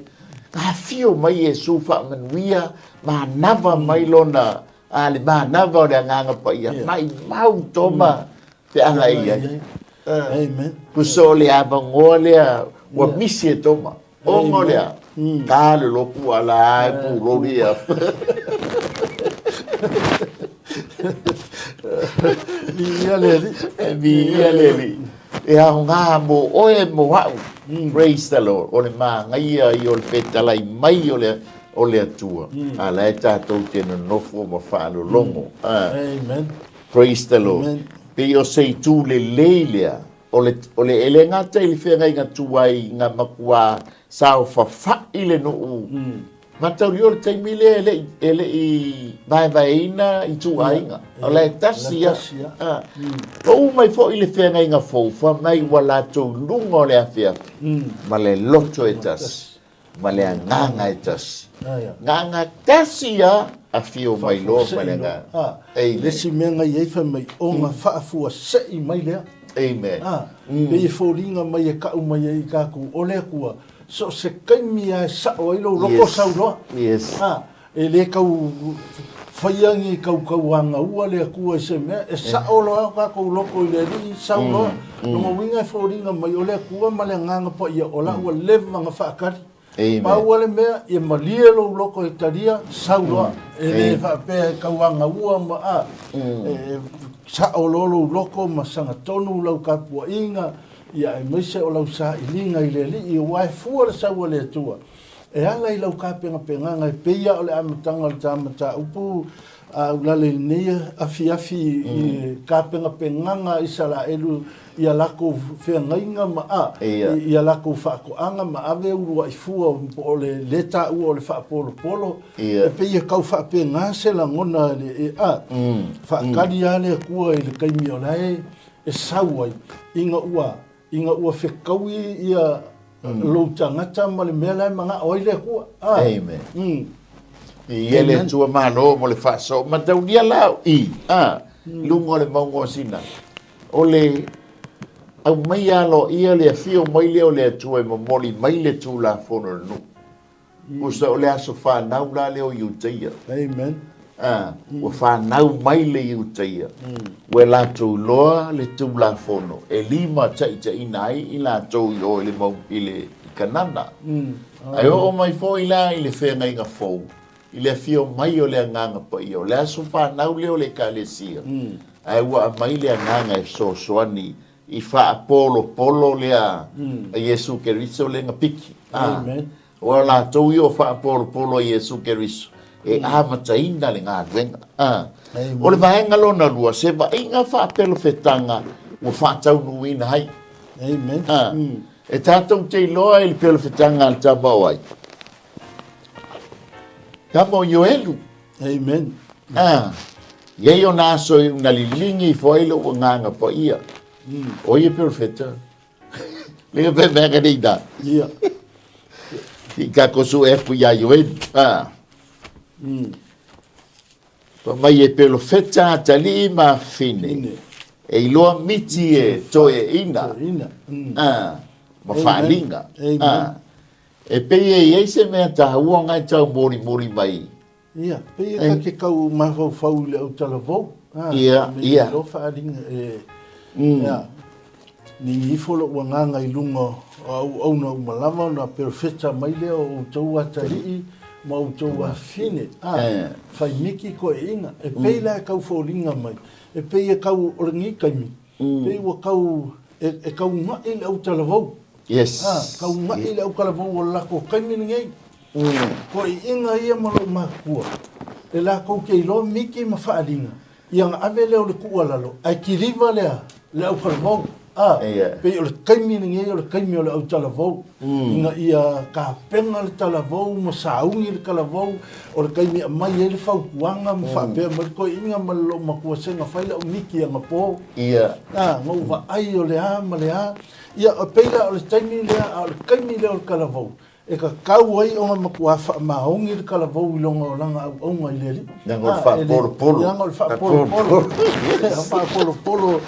Afio mai Iesu faamanuia, manava mai lona A le manava o le Agaga Paia, maimau Toma pe aga e i ai. Amen. Puso o le avanoa lea ua misi e Toma. Ona o lea, ta le lotu a la e puloli ia. Viia le Alii. E viia le Alii. E aoga mo oe mo au. Praise the Lord. O le manaia ia o le fetalai mai o le o le Atua, a la e tatou te nonofo ma faalologo. Amen. Praise the Lord. Amen. Pei o se itu lelei lea, o le, o le, e le gata i le feagaiga tuai na matua saofafai le nuu. Mataulia o le taimi lea e le i, e le i vaevaeina ituaiga. O la e tasi lava. Tasi lava. Pau mai foi le feagaiga fou, fai mai ua latou luga o le afeafe ma le loto e tasi. ma le agaga e tasi. Agaga tasi lava, afio mai loa ma le agaga. Amen. Le isi mea na i ai fai mai, ona faafuasei mai lea. Amen. Pei e foliga mai e kau mai ai i tatou, o le Atua, so o se taimi lava e sao ai lou loto, sau loa. Yes. E le tau faia ni kaukauangaua le Atua i se mea, e sao loa o tatou loto i le Alii, sau loa. Lona uiga e foliga mai o le Atua ma le Agaga Paia o la ua leva ona faatali. Pau lava le mea, ia malie lou loto e talia, sau loa. E le faapea e tauangaua ma a, e sao loa lou loto ma sagatonu lau tapuaiga, ia aemaise o lau sailiga i le Alii, aua e fua le sau a le Atua. E ala i lau tapenapenaga e pei lava o le amataga o le ta mataupu A ulale i lenei afiafi i le tapenapenaga a Isaraelu i a latou feagaiga ma a, i a latou faatoaga ma ave uluai fua po o le le taua o le faapolopolo. E pei e tau faapena se lagona e a, faatali lava le Atua i le taimi o la e sau ai ina ua ina ua fetaui ia lou tagata ma le mea la e manao ai le Atua. Ah. Amen. Ia le Atua malo mo le faasoa. Mataulia la o i, ah, luga o le mauga o Sinai. O le aumaia aloaia le afio mai lea o le Atua e momoli mai le Tulafono i le nuu. Tusa o le aso fanau la lea o Iutaia. Amen. Ah, ua fanau mai le Iutaia. Ua latou iloa le Tulafono e limataitaiina ai i latou i o i le mau, i le i Kanana. Ae oo mai foi la i le feagaiga fou, i le afio mai o le Agaga Paia, o le aso fanau lea o le Ekalesia, ae ua aumai le Agaga e fesoasoani i faapolopolo lea a Iesu Keriso lea na piki. Amen. Aua o latou ia o faapolopolo a Iesu Keriso e amataina le galuega. O le vaega lona lua, se vaaiga faapelofetaga ua faataunuuina ai. Amen. E tatou te iloa i le pelofetaga a le tama o ai? Tama o Ioelu. Amen. Ah, iai ona aso i na liligi ifo ai lou agaga paia. O ia perofeta. Le pe mea ka nei da. Ia. I ka kosu e ku ia Ioelu. Ah. Fa mai e perofeta atalii ma fine. E iloa miti e toeaiina. Toeaiina. Ah, ma faaaliga. Amen. Ah. E pei e i ai se mea taua ngai tau molimoli mai. Ia, pei e ta te tau mafaufau i le autalavou. Ia, ia. Me iloa faaaliga e, ia, nini ifo lou agaga i luga o auauna uma lava ona perofeta mai lea o outou atalii ma outou afafine, a, fai miki toeaiina. E pei la e tau foliga mai, e pei e tau, o lenei taimi, pei ua tau, e tau una'i le autalavou. Yes. A, tau una'i le autalavou o le latou taimi lenei. Toeaiina ia ma lou matua, e latou te iloa miki ma faaaliga, ia ona ave lea o le tuualalo, ae kiliva lea le autalavou. A, pei o le taimi lenei o le taimi o le autalavou, ina ia tapena le talavou ma sauni le talavou, o le taimi e aumai ai le fautuaga ma faapea mai le toeaina ma lou matua sega fai lau miki anapo. A, na ou vaai o le a ma le a. Ia, pei la o le taimi lea, a o le taimi lea o le talavou, E tatau ai ona matua faamaoni le talavou i lona olaga auauna i le Alii. Leaga o le faapolopolo. Leaga o le faapolopolo. Faapolopolo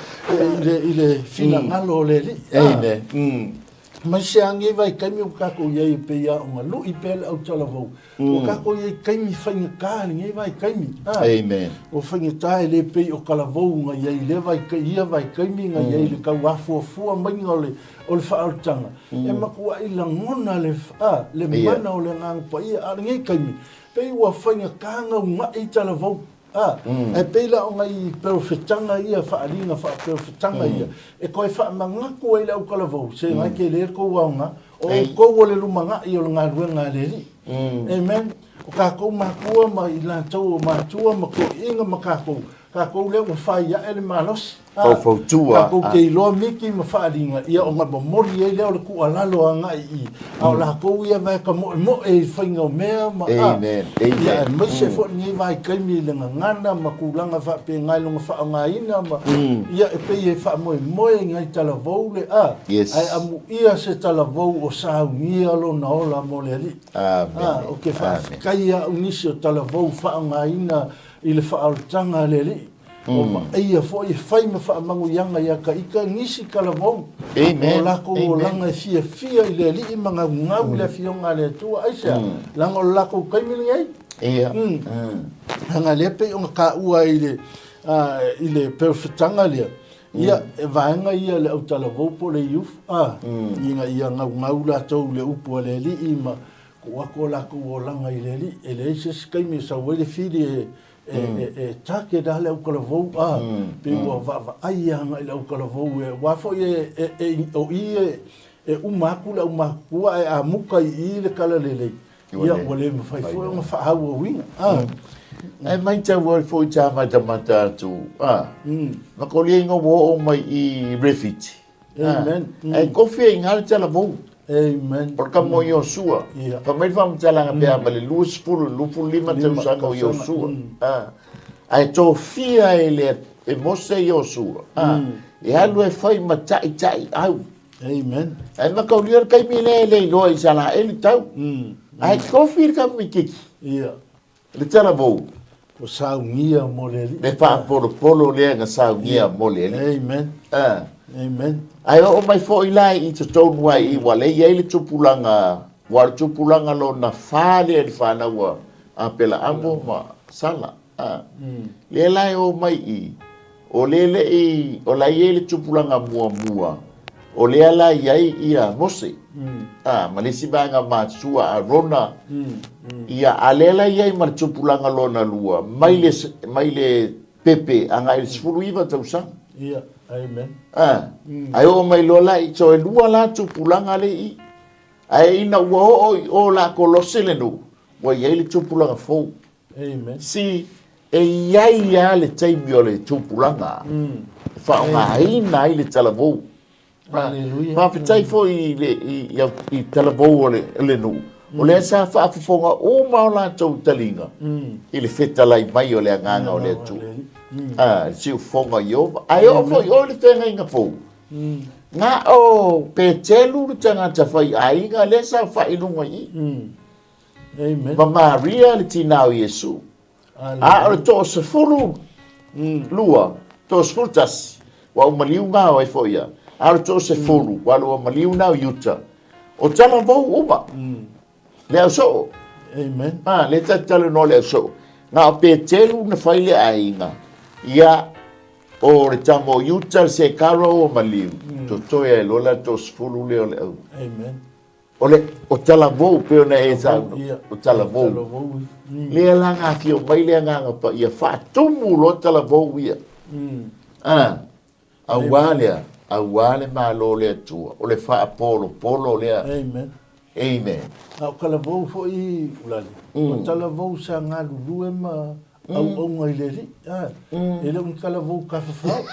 i le finagalo o le Alii. Amen. Aemaise lava lenei vaitaimi ua tatou i ai e pei lava ona lui pea le autalavou. Ua tatou i ai i taimi faigata i lenei vaitaimi. Amen. Ua faigata e le pei o talavou na i ai i ia vaitaimi na i ai le tau afuafua maiga o le O le faaolataga, e matuai lagona le, a, le mana o le Agaga Paia. A o lenei taimi, pei ua faigata gauga'i talavou, a, ae pei la o nai perofetaga ia, faaaliga faaperofetaga ia, e toe faamanatu ai le autalavou, se na e tele le tou aoga, o outou o le lumanai o le galuega a le Alii. Amen. O tatou matua ma i latou o matua ma toeaiina ma tatou, Tatou lea ua fai ae le malosi. Faufautua. Tatou te iloa miki ma faaaliga, ia ona momoli ai lea o le tuualalo agai i i. A o latou ia vae ka moemoe i faiga o mea ma a. Amen. Amen. Ia aemaise foi lenei vaitaimi i le gagana ma tulaga faapena i lona faaaogaina ma, ia e pei e faamoemoe i nai talavou le a. Yes. Ae amuia se talavou o saunia lona ola mo le Alii. Amen. A, ou te faafetai lava au nisi o talavou faaaogaina I le faaolataga a le Alii, ua vaaia foi e fai ma faamanuiaga ia Kaika nisi talavou o lakou olaga e fiafia i le Alii ma gaugau i le Afioga a le Atua. Aisea? Leaga o le lakou taimi lenei. Leaga lea pei ona taua i le i le perofetaga lea, ia, e vaega ia le autalavou po o le youth, ina ia gaugau latou i le upu a le Alii ma Tuu atu o latou olaga i le Alii, e leai se isi taimi e sau ai le fili e, e, e, e target lava le autalavou, a, pei ua vaavaai agai i le autalavou, e, aua foi e, e, e, o i e, e uma atu le aumatutua ae amuta i i le talalelei, Ia, ua le mafai foi ona faaauauina. Ae matau ai foi sa matamata atu, a, ma kolia ina ua oo mai i Refiti. Amen. Ae kofi ai ina le talavou. Amen. O le kama o Iosua. Fai mai le faamatalaga pe a ma le 20 i le 25 tausaga o Iosua. Ae tofia e le e Mose Iosua. E alu e fai ma taitaiau. Amen. Ae mataulia le taimi lea e le iloa i Isaraelu tau. Ae tofi le tamaititi. Ia. Le talavou. Ua saunia mo le Alii. Le faapolopolo lea na saunia mo le Alii. Amen. Amen. Ae oo mai foi la i totonu ai i ua lea i ai le tupulaga, ua o le tupulaga lona fa lea i le fanau a Apelaamo ma Sala. Lea la e oo mai i, o lea le i, o la e i ai le tupulaga muamua, o lea la e i ai ia Mose, ma le isi vaega matua Arona, ia, a lea la e i ai ma le tupulaga lona lua, mai le, mai le pepe agai i le 19 tausaga. Ia, amen. Ae oo mai loa la i, so e lua la tupulaga lea i i. Ae ina ua oo i o la Kolose le nuu, ua i ai le tupulaga fou. Amen. See, e i ai lava le taimi o le tupulaga e faaaogaina ai le talavou. Hallelujah. Faafetai foi i le i, i, i talavou o le, le nuu. O lea sa faafofoga uma o latou taliga i le fetalai mai o le agaga o le Atua. Ah, le siufofoga o Ieova. Ae oo foi o le feagaiga fou. Na o Petelu le tagata faiaiga lea sa fai i luga i i. Amen. Ma Maria le tinā o Iesu. A o le toasefulu lua, toasefulu tasi, ua uma liu ngā o ai foi ia. A o le toasefulu, ua lua maliu nā o Iuta. O talavou uma, le au soo. Amen. A, le talanoa le au soo. Na o Petelu na fai le aiga, ia, o le tama o Iuta le sekara o maliu, totoe ai loa la toasefulu lea o le au. Amen. O le, o talavou pei ona e saunoa, o talavou. Lea la na afio mai le Agaga Paia, faatumu loa talavou ia. A, auā lea, auā le Malo o le Atua, o le faapolopolo lea. Amen. Amen. A o talavou foi, Ulale, o talavou sa galulue ma auauna i le Alii. A, e le o ni talavou tafafao.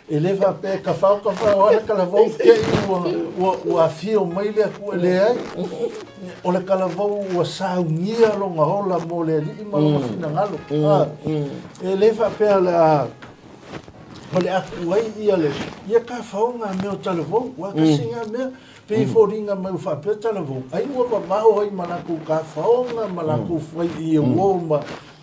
E le faapea e tafao tafao lava le talavou te i ua, ua, ua afio mai le Atua. E leai. O le talavou ua saunia lona ola mo le Alii ma lona finagalo. A, e le faapea o le a o le a tuu ai ia le, ia tafao ngā mea o talavou, ua kasi ngā mea. Pei e foliga mai ua faapea talavou, ai ua mamao ai ma latou tafaoga ma latou fai i uo ma,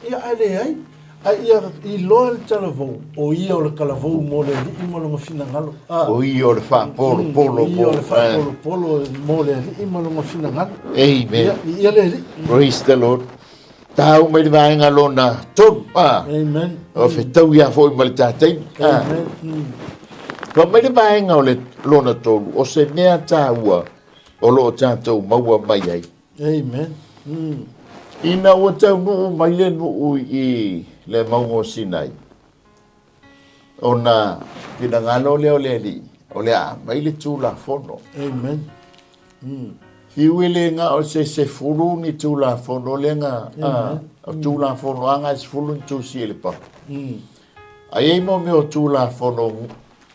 ia ae leai. A ia iloa le talavou, o ia o le talavou mo le Alii ma lona finagalo. O ia o le faapolopolo mo. O ia o le faapolopolo mo le Alii ma lona finagalo. Amen. Ia, ia le Alii. Praise the Lord. Tau mai le vaega lona tolu. Amen. O fetaui lava foi ma le ta taimi. Amen. Fai mai le vaega o le lona tolu, o se mea taua o lo o tatou maua mai ai. Amen. Ina ua taunuu mai le nuu i le mauga o Sinai, ona finagalo lea o le Alii, o le a aumai le Tulafono. Amen. Fiu e le na o se sefulu ni Tulafono lea na, o Tulafono lava na e sefulu ni tusi e le papa. A i ai mo mea o Tulafono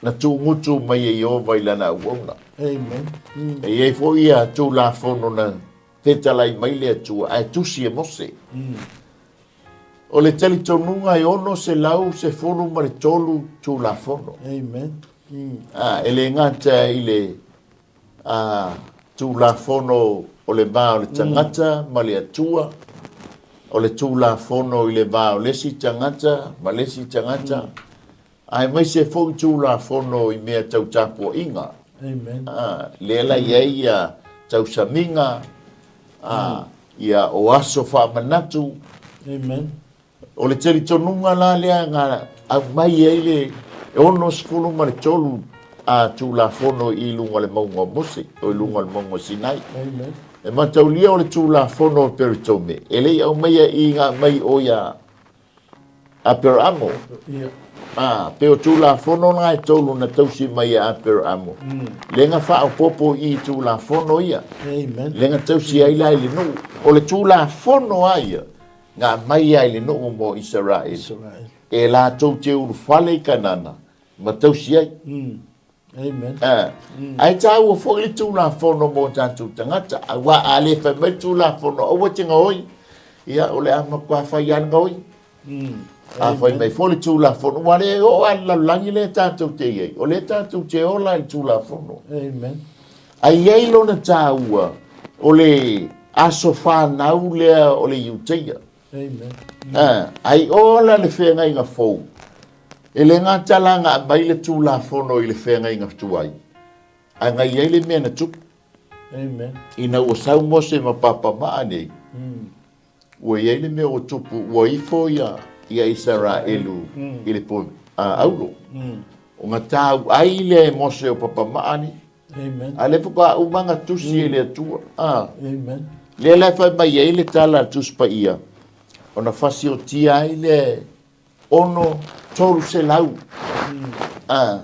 na tuugutu mai e Ieova i lana auauna. Amen. E i ai foi ia Tulafono na fetalai mai le Atua ae tusi e Mose. O le talitonuga e 613 Tulafono. Amen. E le gata i le Tulafono o le va o le tagata ma le Atua, o le Tulafono i le va o le isi tagata ma le isi tagata, aemaise foi Tulafono i mea tau tapuaiga. Amen. Lea la i ai ia tausamiga, ia o aso faamanatu. Amen. O le talitonuga la lea na aumai ai le 63 a Tulafono i luga o le mauga o Mose, o i luga o le mauga o Sinai. Amen. E mataulia o le Tulafono o Peritome, e le i aumaia i na aumai o ia Aperamo. Ia. A, pei o Tulafono na e tolu na tausi mai e Aperaamo, lea na faaopoopo i i Tulafono ia. Amen. Lea na tausi ai la i le nuu. O le Tulafono lava ia, na aumai lava i le nuu mo Isaraelu. Isaraelu. E latou te ulufale i Kanana ma tausi ai. Amen. A, ae taua foi le Tulafono mo tatou tagata, aua a le fai mai le Tulafono aua e te gaoi, ia o le a matua fai lava le gaoi. A fai mai foi le Tulafono, ua le oo lava i le lalolagi lea tatou te i ai, o lea tatou te ola i le Tulafono. Amen. Ae i ai lona taua o le aso fanau lea o le Iuteia. Amen. Ae ola le feagaiga fou, e le gata la na aumai le Tulafono i le feagaiga tuai, ae na i ai le mea na tupu. Amen. Ina ua sau Mose ma papamaa nei, ua i ai le mea ua tupu, ua ifo ia, ia Isaraelu i le po auro. Ona tauai lea e Mose o papamaa nei. Amen. A lea faatoa uma ona tusi e le Atua. A. Amen. Lea la e fai mai ai le tala a le Tusi Paia, ona fasiotia ai lea ono 300. A.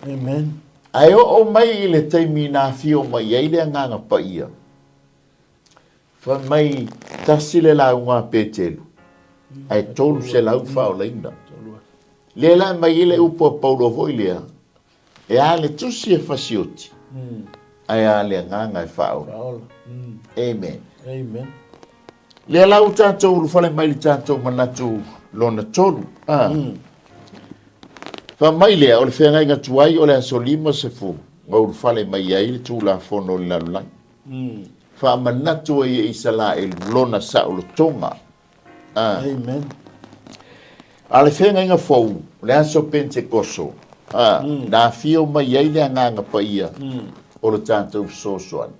Amen. Ae oo mai i le taimi na afio mai ai le Agaga Paia, fai mai, tasi le lauga a Petelu, ae 300 faaolaina. Lea la e aumai ai le upu a Paulo foi lea, E a le tusi e fasioti, ae a le agaga e faaola. Amen. Amen. Lea la ua tatou ulufale mai le tatou manatu lona tolu. Ah. Fai mai lea, o le feagaiga tuai o le aso 50 na ulufale mai ai le Tulafono o le lalolagi. Faamanatu ai e Isalaelu lona saolotoga. Ah. Amen. A le feagaiga fou, le aso Pentekoso, ah, na afio mai ai le Agaga Paia o le tatou fesoasoani.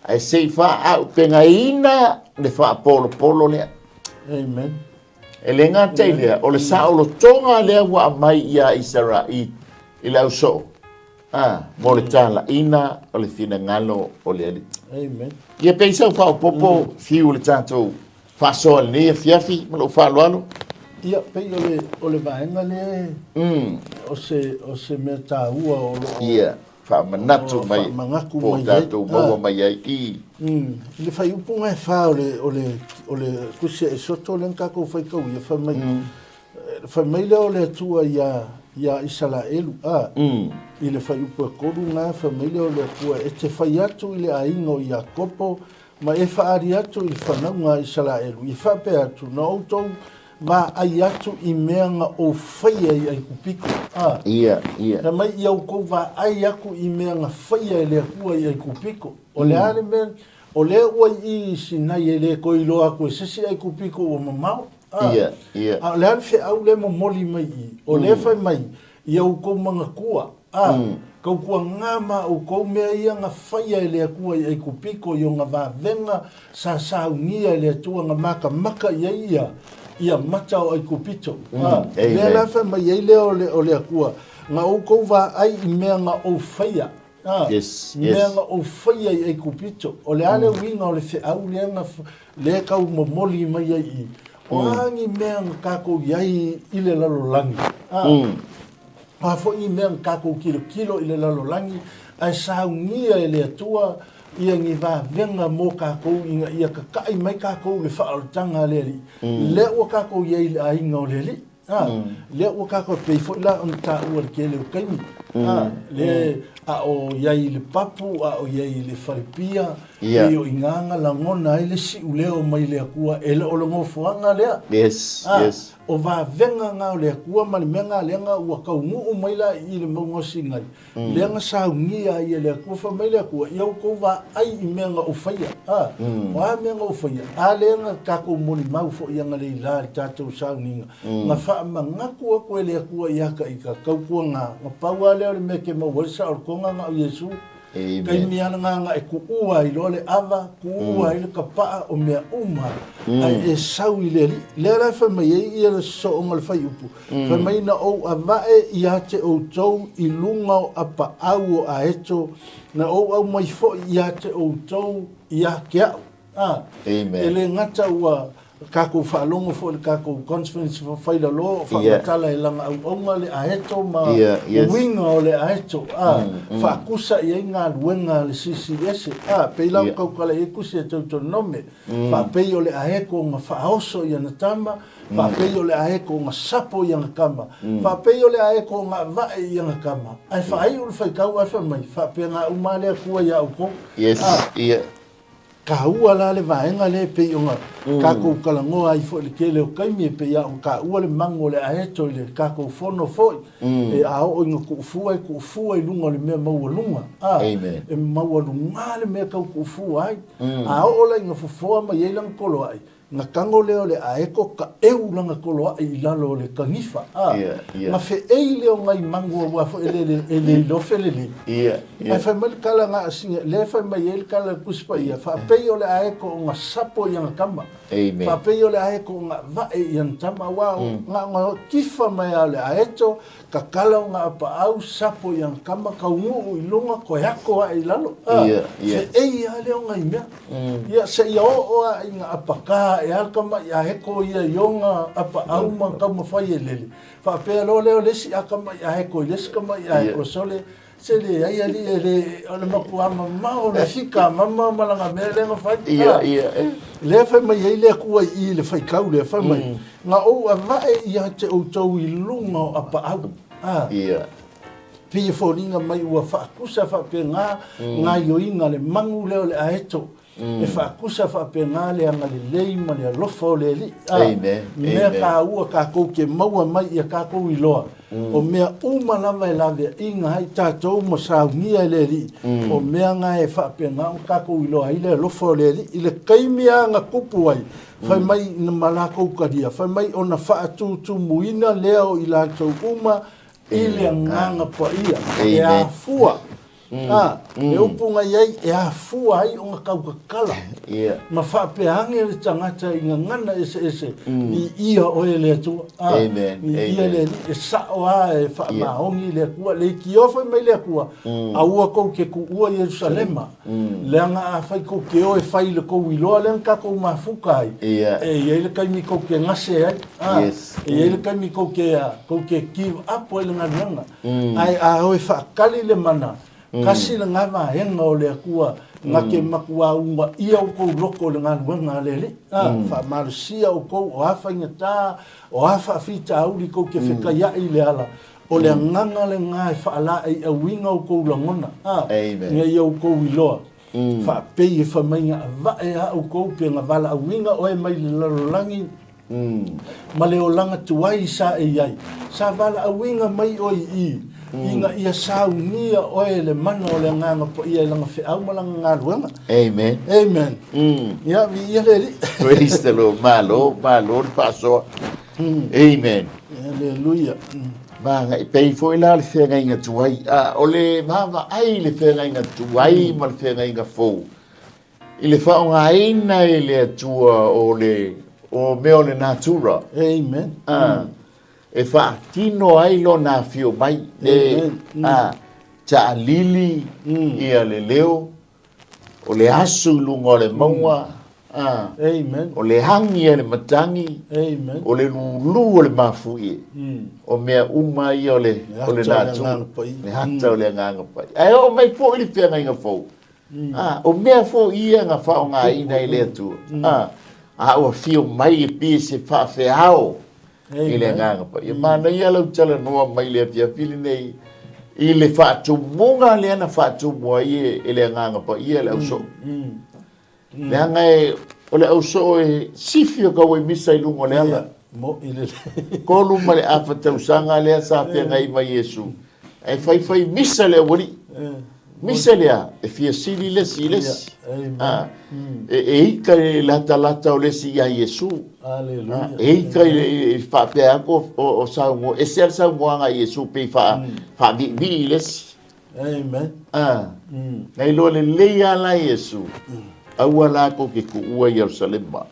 Ae se i faaaupegaina le faapolopolo lea. Amen. E le gata i lea, o le saolotoga lea ua aumai ia Isaraelu i le ausoo, ah, mo le talaiina o le finagalo o le Alii. Amen. Ia pei sau faaopoopo fiu le tatou faasoa i lenei afiafi ma lou faaaloalo. Ia, pei o le, o le vaega lea o se, o se mea taua o lo o... Ia, faamanatu mai, faamanatu po o mai ai. tatou maua mai ai i. I le faaiupuga e fa o le, o le, o le Tusi a Esoto lea na tatou faitauia, fai mai, Fai mai lea o le Atua iā, iā Isalaelu, a, i le fuaiupu e kolu na, fai mai lea o le Atua, E te fai atu i le aiga o Iakopo, ma e faaali atu i le fanauga a Isalaelu, i faapea atu, Na outou vaai atu i mea na ou faia i Aikupito, a, Ia, ia. Fai mai, Ia outou vaai atu i mea na faia e le Atua i Aikupito. O le a le mea, o lea ua i i Sinai e le toe iloa atu e se isi Aikupito ua mamao. A, Ia, ia. a o le a le feau lea e momoli mai i i? O lea e fai mai, ia outou manatua, a, tautuaga ma outou mea ia na faia e le Atua i Aikupito i ona vavega sa saunia e le Atua na makamaka i ai ia, ia mata o Aikupito. A, lea la fai mai ai lea o le, o le Atua, na outou vaai i mea na ou faia, a, Yes, yes. mea na ou faia i Aikupito. O le a le uiga o le feau lea na, lea e tau momoli mai ai i i? O a ni mea na tatou i ai i le lalolagi? A, o a foi ni mea na tatou tilotilo i le lalolagi ae saunia e le Atua ia ni vavega mo tatou ina ia tata'i mai tatou i le faaolataga a le Alii? Lea ua tatou i ai i le aiga o le Alii. A, lea ua tatou pei foi la ona taua i le tele o taimi, a, le a o i ai i le papu, a o i ai i le falepia, pei o i ina na lagona ai le siuleo mai le Atua, e le o le nofoaga lea. Yes, A, yes. o vavega na o le Atua ma le mea na lea na ua taunuu mai la i i le mauga o Sinai, Lea na saunia ai e le Atua, fai mai le Atua, ia outou vaai i mea na ou faia. A, o a mea na ou faia? A lea na tatou molimau foi analeila i le tatou sauniga, na faamanatu atu e le Atua ia ka ita, tautuana, na pau lava lea o le mea e te maua ai le saolotoga na o Iesu. Amen. Taimi lava lena na e tuua ai loa le ava, tuua ai le kapaa, o mea uma, ae e sau i le Alii. Lea la e fai mai ai ia le sosooga o le fuaiupu, Fai mai na ou ava'e ia te outou i luga o apaau o Aeto, na ou aumai foi ia te outou ia te a'u. A, Amen. e le gata ua Takou faalogo foi i le takou conference failalo o faamatala e lana auauna le aeto ma uiga o le aeto a faatusa i ai galuega a le Silisili Ese a pei la ua tautala i ai tusi a Teutonome faapei o le aeto na faaoso i ana tama faapei o le aeto na sapo i ana tama faapei o le aeto na avae i ana tama ae faaiu le faitau ae fai mai faapena uma le Atua ia outou a Taua la le vaega lea e pei ona tatou talanoa ai foi i le tele o taimi, e pei lava ona taua le magu o le aeto i le tatou fono foi. E a oo ina tuufua, e tuufua i luga o le mea maualuga. A, e maualuga le mea tau tuufua ai. A oo la ina fofoa mai ai lana toloai, Na tago lea o le aeko taeu lana toloai i lalo o le tanifa, a, na feei lea o nai manu aua foi e le, e le iloa felelei. Ae fai mai le tala na a Sina, lea e fai mai ai le tala a le Tusi Paia, faapei o le aeko o na sapo i ana tama, faapei o le aeko o na vae i ana tama, aua o, na ona tifa mai lava o le aeto, Tatala ona apaau, sapo i ana tama, taunuu i luga, toe ako ae i lalo. A, feei lava lea o nai mea. Ia, seia oo lava ina apaka ae a le tama'i aeko ia i ona apaau ma taumafai e lele, faapea loa lea o le isi a tama'i aeko i le isi tama'i aeko, sole, se leai alii e le, o le matua mamao o le fika mama ma lana mea lea na fai. A, lea fai mai ai le Atua i i i le faitau lea, fai mai, Na ou avae ia te outou i luga o apaau. A, pei e foliga mai ua faakusa faapena gaioiga le magu lea o le aeto. E faakusa faapena le agalelei ma le alofa o le Alii. A, mea taua tatou te maua mai ia tatou iloa, o mea uma lava e laveaiga ai tatou ma saunia e le Alii, o mea na e faapena ona tatou iloa ai le alofa o le Alii. I le taimi lava na tupu ai, fai mai ma latou talia, fai mai ona faatutumuina lea o i latou uma i le Agaga Paia, e afua. A, le upu na i ai, e afua ai ona tautatala ma faapea ane le tagata i gagana eseese, viia oe e le Atua. A, viia le Alii, e sao lava e faamaoni le Atua. Leitioa fai mai le Atua, aua tou te tuua Ierusalema, leaga afai tou te o e fai i le tou iloa lea na tatou mafuta ai, e i ai le taimi tou te gase ai, a, e i ai le taimi tou te, tou te give up ai i le galuega. Ae a o e faakali le mana, kasi lena vaega o le Atua na te matua unaia outou loto i le galuega a le Alii. A, faamalosia outou, o a faigata, o a faafitauli tou te fetaiai i le ala, o le agaga lena e faalaeiauina outou lagona, a, ina ia outou iloa, faapei e fai mai na avae a outou pe na valaauina oe mai le lalolagi, ma le olaga tuai sa e i ai. Sa valaauina mai oe i i, ina ia saunia oe e le mana o le Agaga Paia i lana feau ma lana galuega. Amen. Amen. Ia, viia le Alii. Praise the Lord. Malo, malo le faasoa. Amen. Aleluia. Maga, e pei foi la le feagaiga tuai. A, o le vaavaai i le feagaiga tuai ma le feagaiga fou. I le faaaogaina e le Atua o le o mea o le natura. Amen. A, e faatino ai lona afio mai. E, a, taalili ia le leo o le aso i luga o le mauga. A, Amen. o le agi a le matagi. Amen. O le lulu o le mafuie. O mea uma ia o le, o le natura. Le ata o le Agaga Paia. Ae oo mai foi le feagaiga fou. A, o mea foi ia na faaaogaina e le Atua, a, a ua afio mai e pei se faafeao i le Agaga Paia. Manaia lau talanoa mai i le afiafi lenei i le faatumuga lea na faatumu ai e le Agaga Paia le ausoo. Leaga e, o le ausoo e sifi o tauaimisa i luga o le ala. Mo'i lelei. 3 1/2 tausaga lea sa feagai ma Iesu, ae faifai misa le aualii. Misa lea, e fia sili le isi i le isi. A, e, e ika i le latalata o le isi ia Iesu. Aleluia. E ika i le faapea atu o, o, o saunoa, ese lava le saunoaga a Iesu pei faa, faaviivii i le isi. Amen. A, na iloa lelei lava la Iesu, aua la kou te tuua Ierusalema.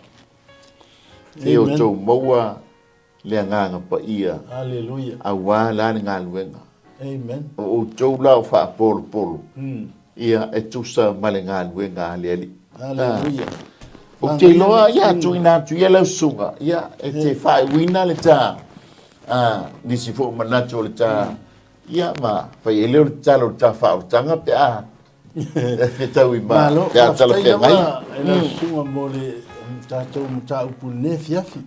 Seia outou maua le Agaga Paia. Aleluia. Aua la le galuega. Amen. O outou la o faapolopolo, ia e tusa ma le galuega a le Alii. Aleluia. Ou te iloa, ia, tuuina atu ia lau susuga, ia, e te faaiuina le ta, a, nisi foi o manatu o le ta, ia, ma fai ai lea o le tatalo o le ta faaolataga pe a fetaui ma, Malo, pe a faafetai talafeagai. lava e lau susuga mo le tatou mataupu i lenei afiafi.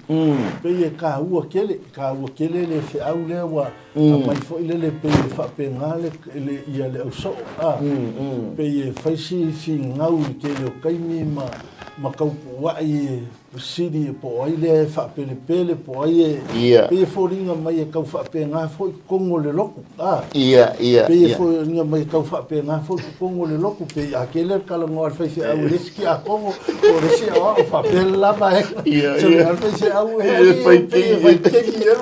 Pei e taua tele, taua tele le feau lea ua aumai foi lele pei e faapena le, le, ia le ausoo, a. Pei e fai si finau i le tele o taimi ma, ma taupuuai e fesili po o ai lea e faapelepele po o ai e, Ia. pei e foliga mai e tau faapena foi totonu o le lotu, a. Ia, ia, Pei e ia. foliga mai e tau faapena foi totonu o le lotu, pei a tele le talanoa a le faifeau i le isi tiakono, o le isi aoao faapea le la vaega. Ia, So, ia. le faifeau e Ia, alii, fai pei e tegi. fai tegi e.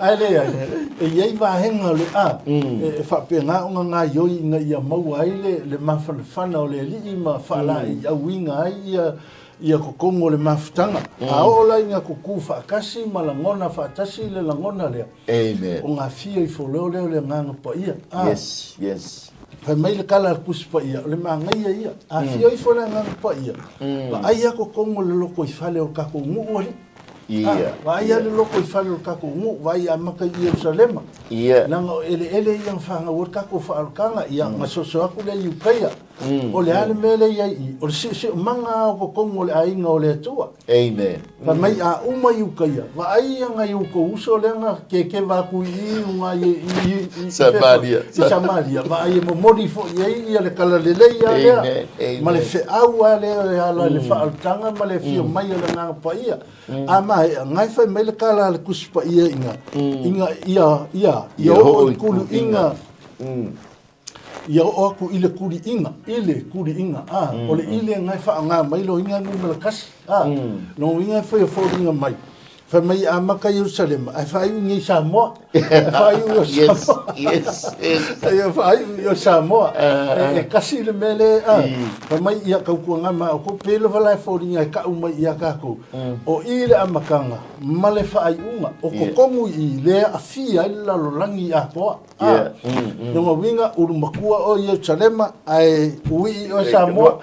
Ae leai, e i ai vaega o le a, e faapena ona gaoioi ina ia maua ai le, le mafanafana o le Alii ma faalaeiauina ai ia, ia totonu o le mafutaga. A oo la ina tutū faatasi ma lagona faatasi le lagona lea, Amen. ona afio ifo loa lea o le Agaga Paia. A, Yes, yes. Fai mai le tala a le Tusi Paia, o le manaia ia. Afio ifo le Agaga Paia, vaai a totonu o le lotoifale o le tatou nuu alii. Ia. Vaai lava le lotoifale o le tatou nuu, vaai amata i Ierusalema. Ia. Leaga o eleele ia na fanau ai le tatou faaolataga, ia, na soso atu lea i Ukaia. O le a le mea lea i ai i i? O le siosiomaga lava o totonu o le aiga o le Atua. Amen. Fai mai a uma i Ukaia, vaai nai outou uso lea na kekeva atu i i uga i, i, i, i, Samaria. i Samaria, vaai e momoli foi i ai ia le talalelei lava lea, Amen. Amen. ma le feau lava lea e ala i le faaolataga ma le afio mai o le Agaga Paia. A maea, na e fai mai le tala a le Tusi Paia ina, ina ia, ia, ia oo i kuluiga, Ia oo atu i le kuliiga, i le kuliiga, a, o le i lena e faaaoga mai loiga numera tasi, a, loiga e fai o foliga mai, fai mai e amata i Ierusalema, ae faaiu i inei i Samoa, e faaiu i o Samoa. Yes, yes. E faaiu i o Samoa. E kasi le mea lea, a, fai mai ia tautuana ma outou, pei lava la e foliga e tau mai ia tatou, o i le amataga ma le faaiuga, o totonu i i lea e aafia ai le lalolagi atoa. A, lona uiga, ulu matua oe i Ierusalema, ae uii oe Samoa.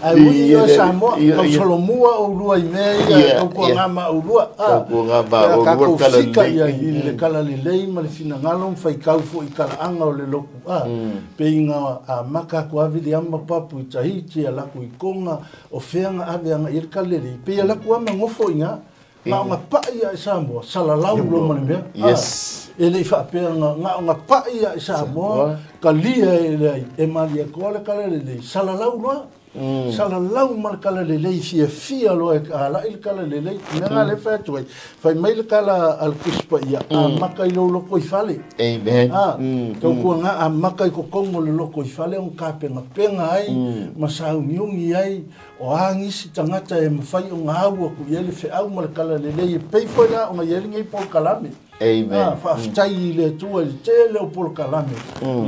Ae uii oe Samoa, tausolomua oulua i mea ia, tautuana ma oulua. A, pe a tatou fika i ai i le talalelei ma le finagalo ma faitau foi i talaaga o le lotu. A, pei na amata atu lava Viliama Papu i Tahiti, alu atu i Tonga, o fea na ave agai i ai le talalelei, pei alu atu lava ma nofo i ina. Na ona pai lava i Samoa, salalau loa ma le mea. Yes. E le i faapea na, na ona pai lava i Samoa, talia e leai, e Malietoa le talalelei, salalau loa. Salalau ma le talalelei, fiafia loa e alai le talalelei. O le mea lena lea e fai atu ai, fai mai le tala a le Tusi Paia, amata i lou lotoifale. Amen. A, tautuana amata i totonu o le lotoifale ona tapenapena ai ma sauniuni ai O a nisi tagata e mafai ona au atu i ai le feau ma le talalelei e pei foi la ona i ai lenei polokalame. Amen. A, faafetai i le Atua i le tele o polokalame,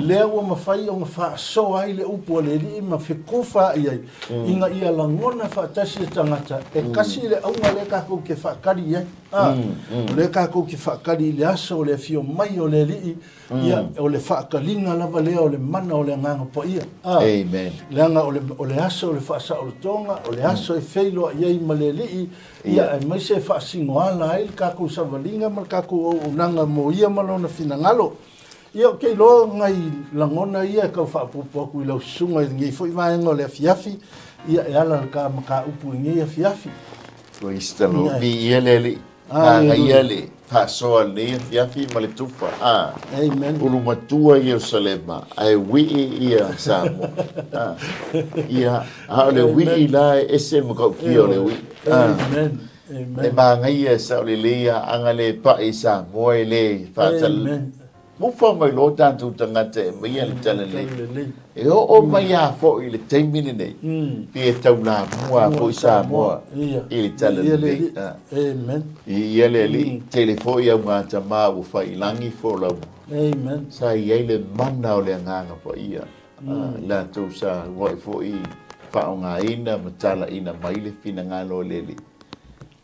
lea ua mafai ona faasoa ai le upu a le Alii ma fetufaai ai, ina ia lagona faatasi e tagata e kasi le auga lea tatou te faatali i ai. A, o lea tatou te faatali i le aso o le afio mai o le Alii, Ia, o le faataliga lava lea o le mana o le Agaga Paia. A, Amen. Leaga o le, o le aso o le faasaolotoga, o le aso e feiloai ai ma le Alii, ia, aemaise e faasinoala ai le tatou savaliga ma le tatou auaunaga mo Ia ma Lona finagalo. Ia, ou te iloa o nai lagona ia e tau faaopoopo atu i lau susuga i lenei foi vaega o le afiafi, ia, e ala i le ta mataupu i lenei afiafi. Praise the Lord. Viia le Alii. Manaia le faasoa lenei afiafi ma le tufa a. Amen. Ulu matua Ierusalema ae wii ia Samoa. A. Ia, a o le wii la e ese le matautia o le wii. A. Amen. Amen. E manaia e sao lelei a aga le pai i Samoa e le faatal. Amen. Mufa mai loa tatou tagata e aumaia le talalelei. E oo mai lava foi i le taimi lenei, pei e taulamua lava foi Samoa i le talalelei. Viia le Alii, tele foi augatama ua fai i lagi folauga. Sa i ai le mana o le Agaga Paia, i latou sa uluai foi faaaogaina ma talaina mai le finagalo o le Alii.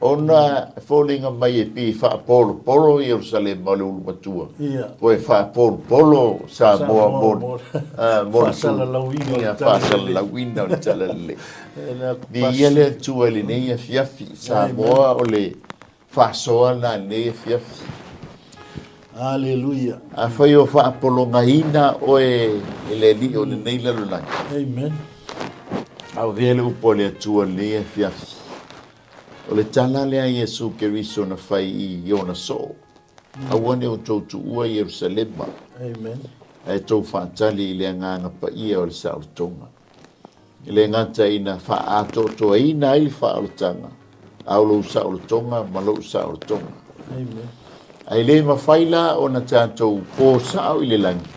Ona e foliga mai e pei e faapolopolo Ierusalema o le ulu matua, po e faapolopolo Samoa mo mo le faasalalauina o le Talalelei. Viia le Atua i lenei afiafi, Samoa o le faasoa lena i lenei afiafi. Aleluia. Afai o faapologaina oe e le Alii o lenei lalolagi. Amen. A o fea le upu a le Atua i lenei afiafi? O le tala lea a Iesu Keriso na fai i ona soo, Aua ne outou tuua Ierusalema, Amen. ae tou faatali i le Agaga Paia o le saolotoga. E le gata ina faaatoatoaina ai le faaolataga, a o lou saolotoga ma lou saolotoga. Amen. Ae le mafai la ona tatou po sao i le lagi,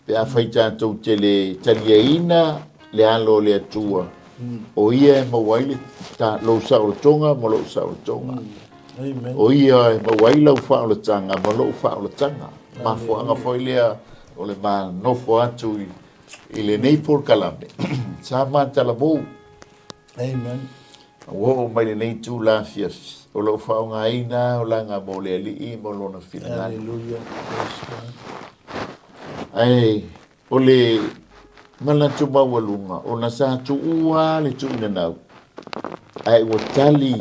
pe afai tatou te le taliaina le alo o le Atua, o Ia e maua ai le, ta, lou saolotoga ma lou saolotoga. Amen. O Ia e maua ai lau faaolataga ma lou faaolataga. Mafuaaga foi lea o le ma nofo atu i, i lenei polokalame. Sa matalamou. Amen. Ua oo mai lenei itula afiafi, o lo o faaaogaina olaga mo le Alii ma Lona finagalo. Hallelujah. Praise God. Ae o le manatu maualuga, ona sa tuua le tuuinanau, ae ua tali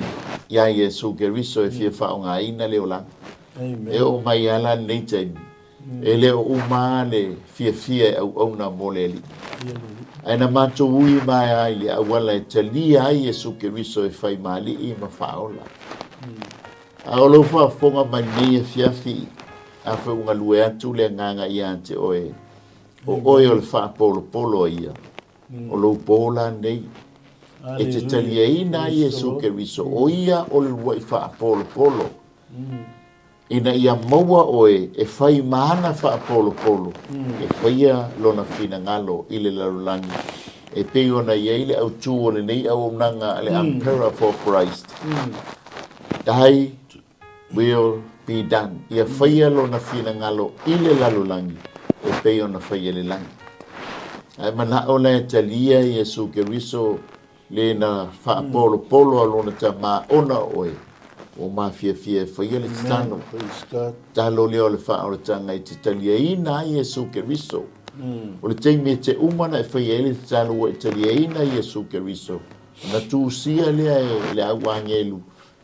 iā Iesu Keriso e fia faaaogaina le olaga. Amen. E oo mai lava la lenei taimi, E le o uma le fiafia e auauna mo le Alii. Ae na matou ui mai ai le auala e talia ai Iesu Keriso e fai ma Alii ma Faaola. A o lou faafofoga mai lenei afiafi, afai ua galue atu le Agaga ia te oe, o oe o le faapolopolo a Ia, o lou po la lenei, e te taliaina ai Iesu Keriso, o Ia o le uluai faapolopolo. Ina ia maua oe e fai ma ana faapolopolo, e faia lona finagalo i le lalolagi, e pei ona i ai le autū o lenei auaunaga a le Emperor for Christ, Thy will be done, ia faia lona finagalo i le lalolagi, e pei ona faia i le lagi. Ae manao la e talia Iesu Keriso Le na faapolopolo a lona tama ona o oe, ua mafiafia e faia le tatalo. Tatalo lea o le faaolataga e te taliaina ai Iesu Keriso. O le taimi e te uma ona e faia ai le tatalo ua e taliaina Iesu Keriso, ona tusia lea e le au agelu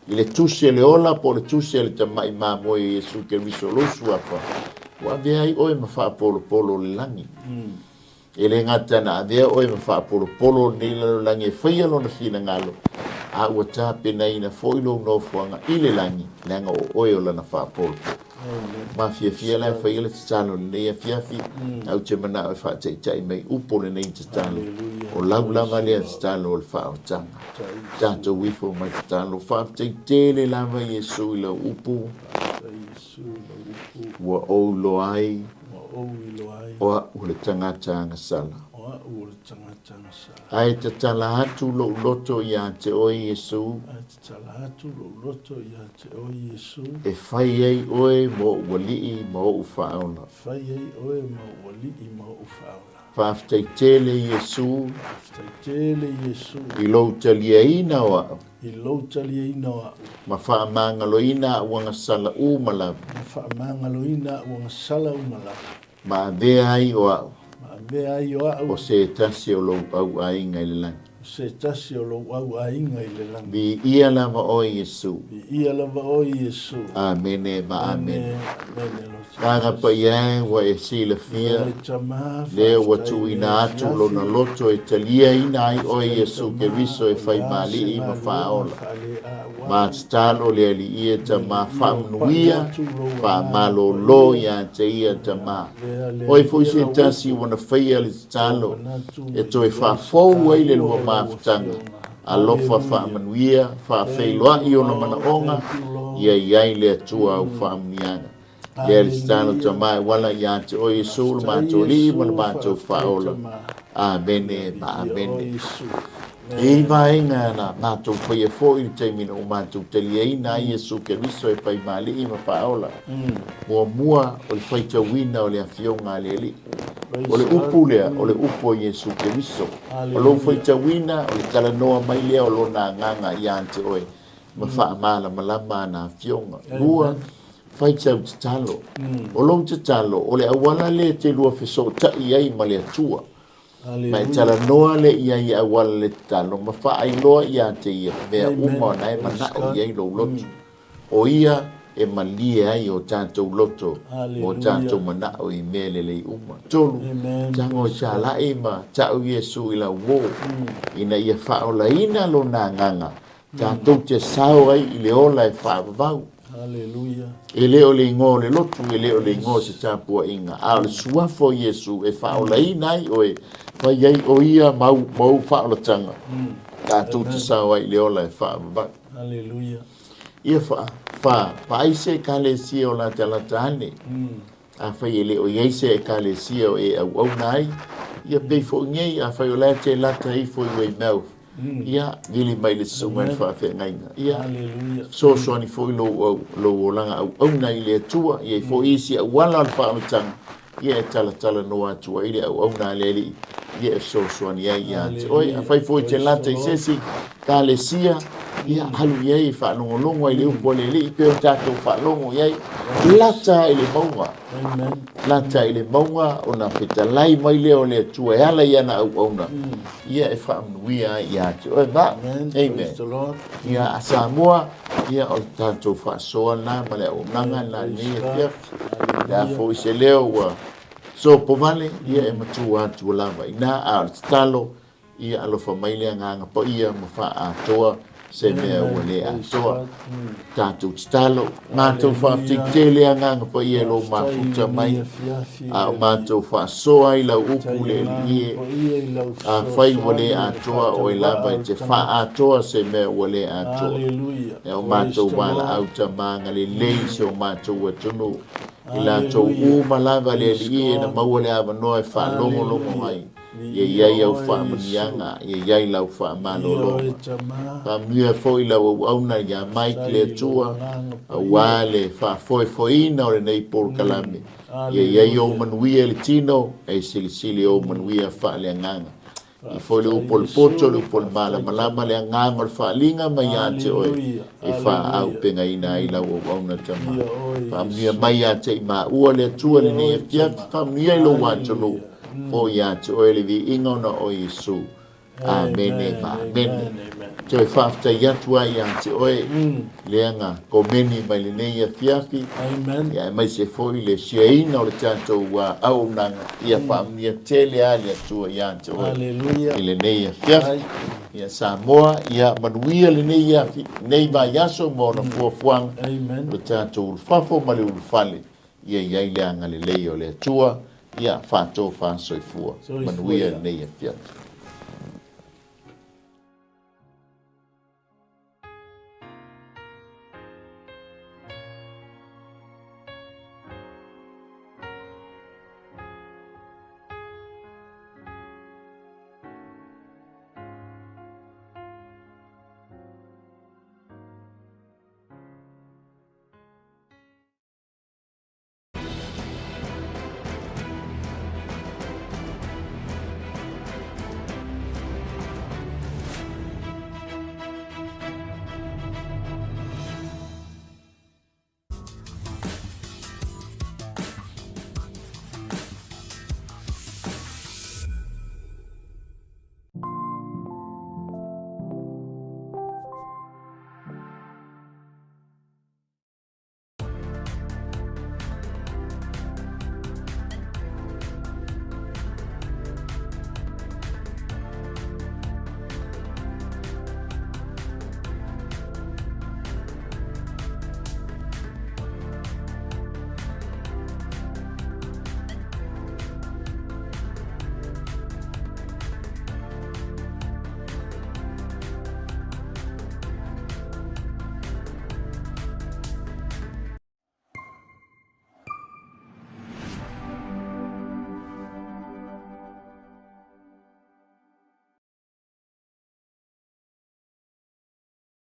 i le tusi a le ola po o le tusi a le tamai mamoe o Iesu Keriso lou suafa, ua avea ai oe ma faapolopolo o le lagi. E le gata na avea oe ma faapolopolo o lenei lalolagi e faia lona finagalo, a ua tapenaina foi lou nofoaga i le lagi, leaga o oe o lana faapolopolo. Mafiafia la e faia le tatalo i lenei afiafi, ae ou te manao e faataitai mai upu o lenei tatalo, o lau lava lea tatalo o le faaotaga. Tatou ifo mai tatalo. Faafetai tele lava Iesu i lau upu. Ua ou iloa ai. Ua ou iloa ai. O a'u o le tagata agasala. O a'u o le tagata agasala. Ae tatala atu lo'u loto iā te oe Iesu. Ae tatala atu lo'u loto iā te oe Iesu. E fai ai oe ma o'u Alii ma o'u Faaola. E fai ai oe ma o'u Alii ma o'u Faaola. Faafetai tele Iesu. Faafetai tele Iesu. I lou taliaina o a'u. I lou taliaina o a'u. Ma faamagaloina a'u agasala uma lava. Ma faamagaloina a'u agasala uma lava. Ma avea ai o a'u. Ma avea ai o a'u. O se tasi o lou au aiga i le lagi. O se tasi o lou au aiga i le lagi. Viia lava oe Iesu. Viia lava oe Iesu. Amene ma amene. Amene, Lord Jesus. Agaga paia e ua e silafia, lea ua tuuina atu lona loto e taliaina ai oe Iesu Keriso e fai ma Alii ma Faaola. Ma tatalo le Alii e Tama faamanuia, faamalolo ia te ia Tama. Oe foi se tasi ua na faia le tatalo e toe faafou ai le lua mafutaga. Alofa faamanuia, faafeiloai ona manaoga, ia i ai le Atua au faamanuiaga. Lea le tatalo Tama e uala ia te oe Iesu le matou Alii ma le matou Faaola. Amene ma amene. E i ai vaega na matou faia foi i le taimi na ua matou taliaina ai Iesu Keriso e fai ma Alii ma Faaola. Muamua o le faitauina o le Afioga a le Alii. O le upu lea, o le upu a Iesu Keriso. O lou faitauina, o le talanoa mai lea o Lona Agaga ia te oe. ma faamalamalama ana afioga. 2, Fai sau tatalo. O lou tatalo, o le auala lea e te lua fesootai ai ma le Atua. Ma e talanoa lea i ai i auala le tatalo ma faailoa ia te ia mea uma na e manao i ai lou loto. O ia e malie ai o tatou loto ma o tatou manao i mea lelei uma. 3, Tago e salai ma tau Iesu i lau uō, ina ia faaolaina lona agaga tatou te sao ai i le ola e faavavau. E le o le igoa o le lotu, e le o le igoa o se tapuaiga, a o le suafa o Iesu e faaolaina ai oe, fai ai o ia ma ou faaolataga, tatou te sao ai i le ola e faavavau. Ia fa, fa, vaai se Ekalesia o latalata ane. Afai e le o i ai se Ekalesia o e auauna ai, ia pei foi nei, afai o la e te lata ifo i Weymouth, ia, vili mai le susuga i le faafeagaiga. Ia, fesoasoani foi lou, lou olaga auauna i le Atua, i ai foi isi auala o le faaolataga, ia e talatalanoa atu ai le auauna a le Alii, ia e fesoasoani ai ia te oe. Afai foi e te lata i se isi Ekalesia, ia alu i ai e faalogologo ai i le upu a le Alii, pei ona tatou faalogo i ai, lata i le mauga. Lata i le mauga ona fetalai mai lea o le Atua e ala i ana auauna, ia e faamanuia ai ia te oe. Ma, amen. Ia, a Samoa, ia o le tatou faasoa lena ma le auaunaga lena i lenei afiafi. Le a foi se leo ua sopovale, ia e matua atu lava i ina, a o le tatalo, ia alofa mai le Agaga Paia ma faaatoa se mea ua le atoa. Tatou tatalo, matou faafetai tele Agaga Paia i lou mafuta mai, a o matou faasoa ai lau upu le Alii e. Afai ua le atoa, oe lava e te faaatoa se mea ua le atoa. E o matou valaau Tama agalelei i si o matou atunuu, i latou uma lava le Alii e na maua le avanoa e faalogologo ai. Ia i ai au faamanuiaga, ia i ai lau faamalologa. Faamanuia foi lau auauna ia Mike le Atua, aua le faafoefoeina o lenei polokalame. Ia i ai ou manuia i le tino, e silisili ou manuia faaleagaga. I foi le upu o le poto, le upu o le malamalama, le agaga o le faaaliga mai ia te oe, e faaaupegaina ai lau auauna tama. Faamanuia mai ia te i maua le Atua i lenei afiafi, faamanuia i lou atunuu. Foi ia te oe le viiga ona o Iesu. Amene ma amene. Toe faafetai atu ai ia te oe lea na komeni mai lenei afiafi. Ia aemaise foi le siaina o le tatou auaunaga. Ia faamanuia tele lava le Atua ia te oe i lenei afiafi. Ia Samoa, ia manuia lenei afi, lenei vaiaso ma ona fuafuaga. O le tatou ulufafo ma le ulufale. Ia i ai le agalelei o le Atua, ia faatofa soifua. Manuia lenei afiafi.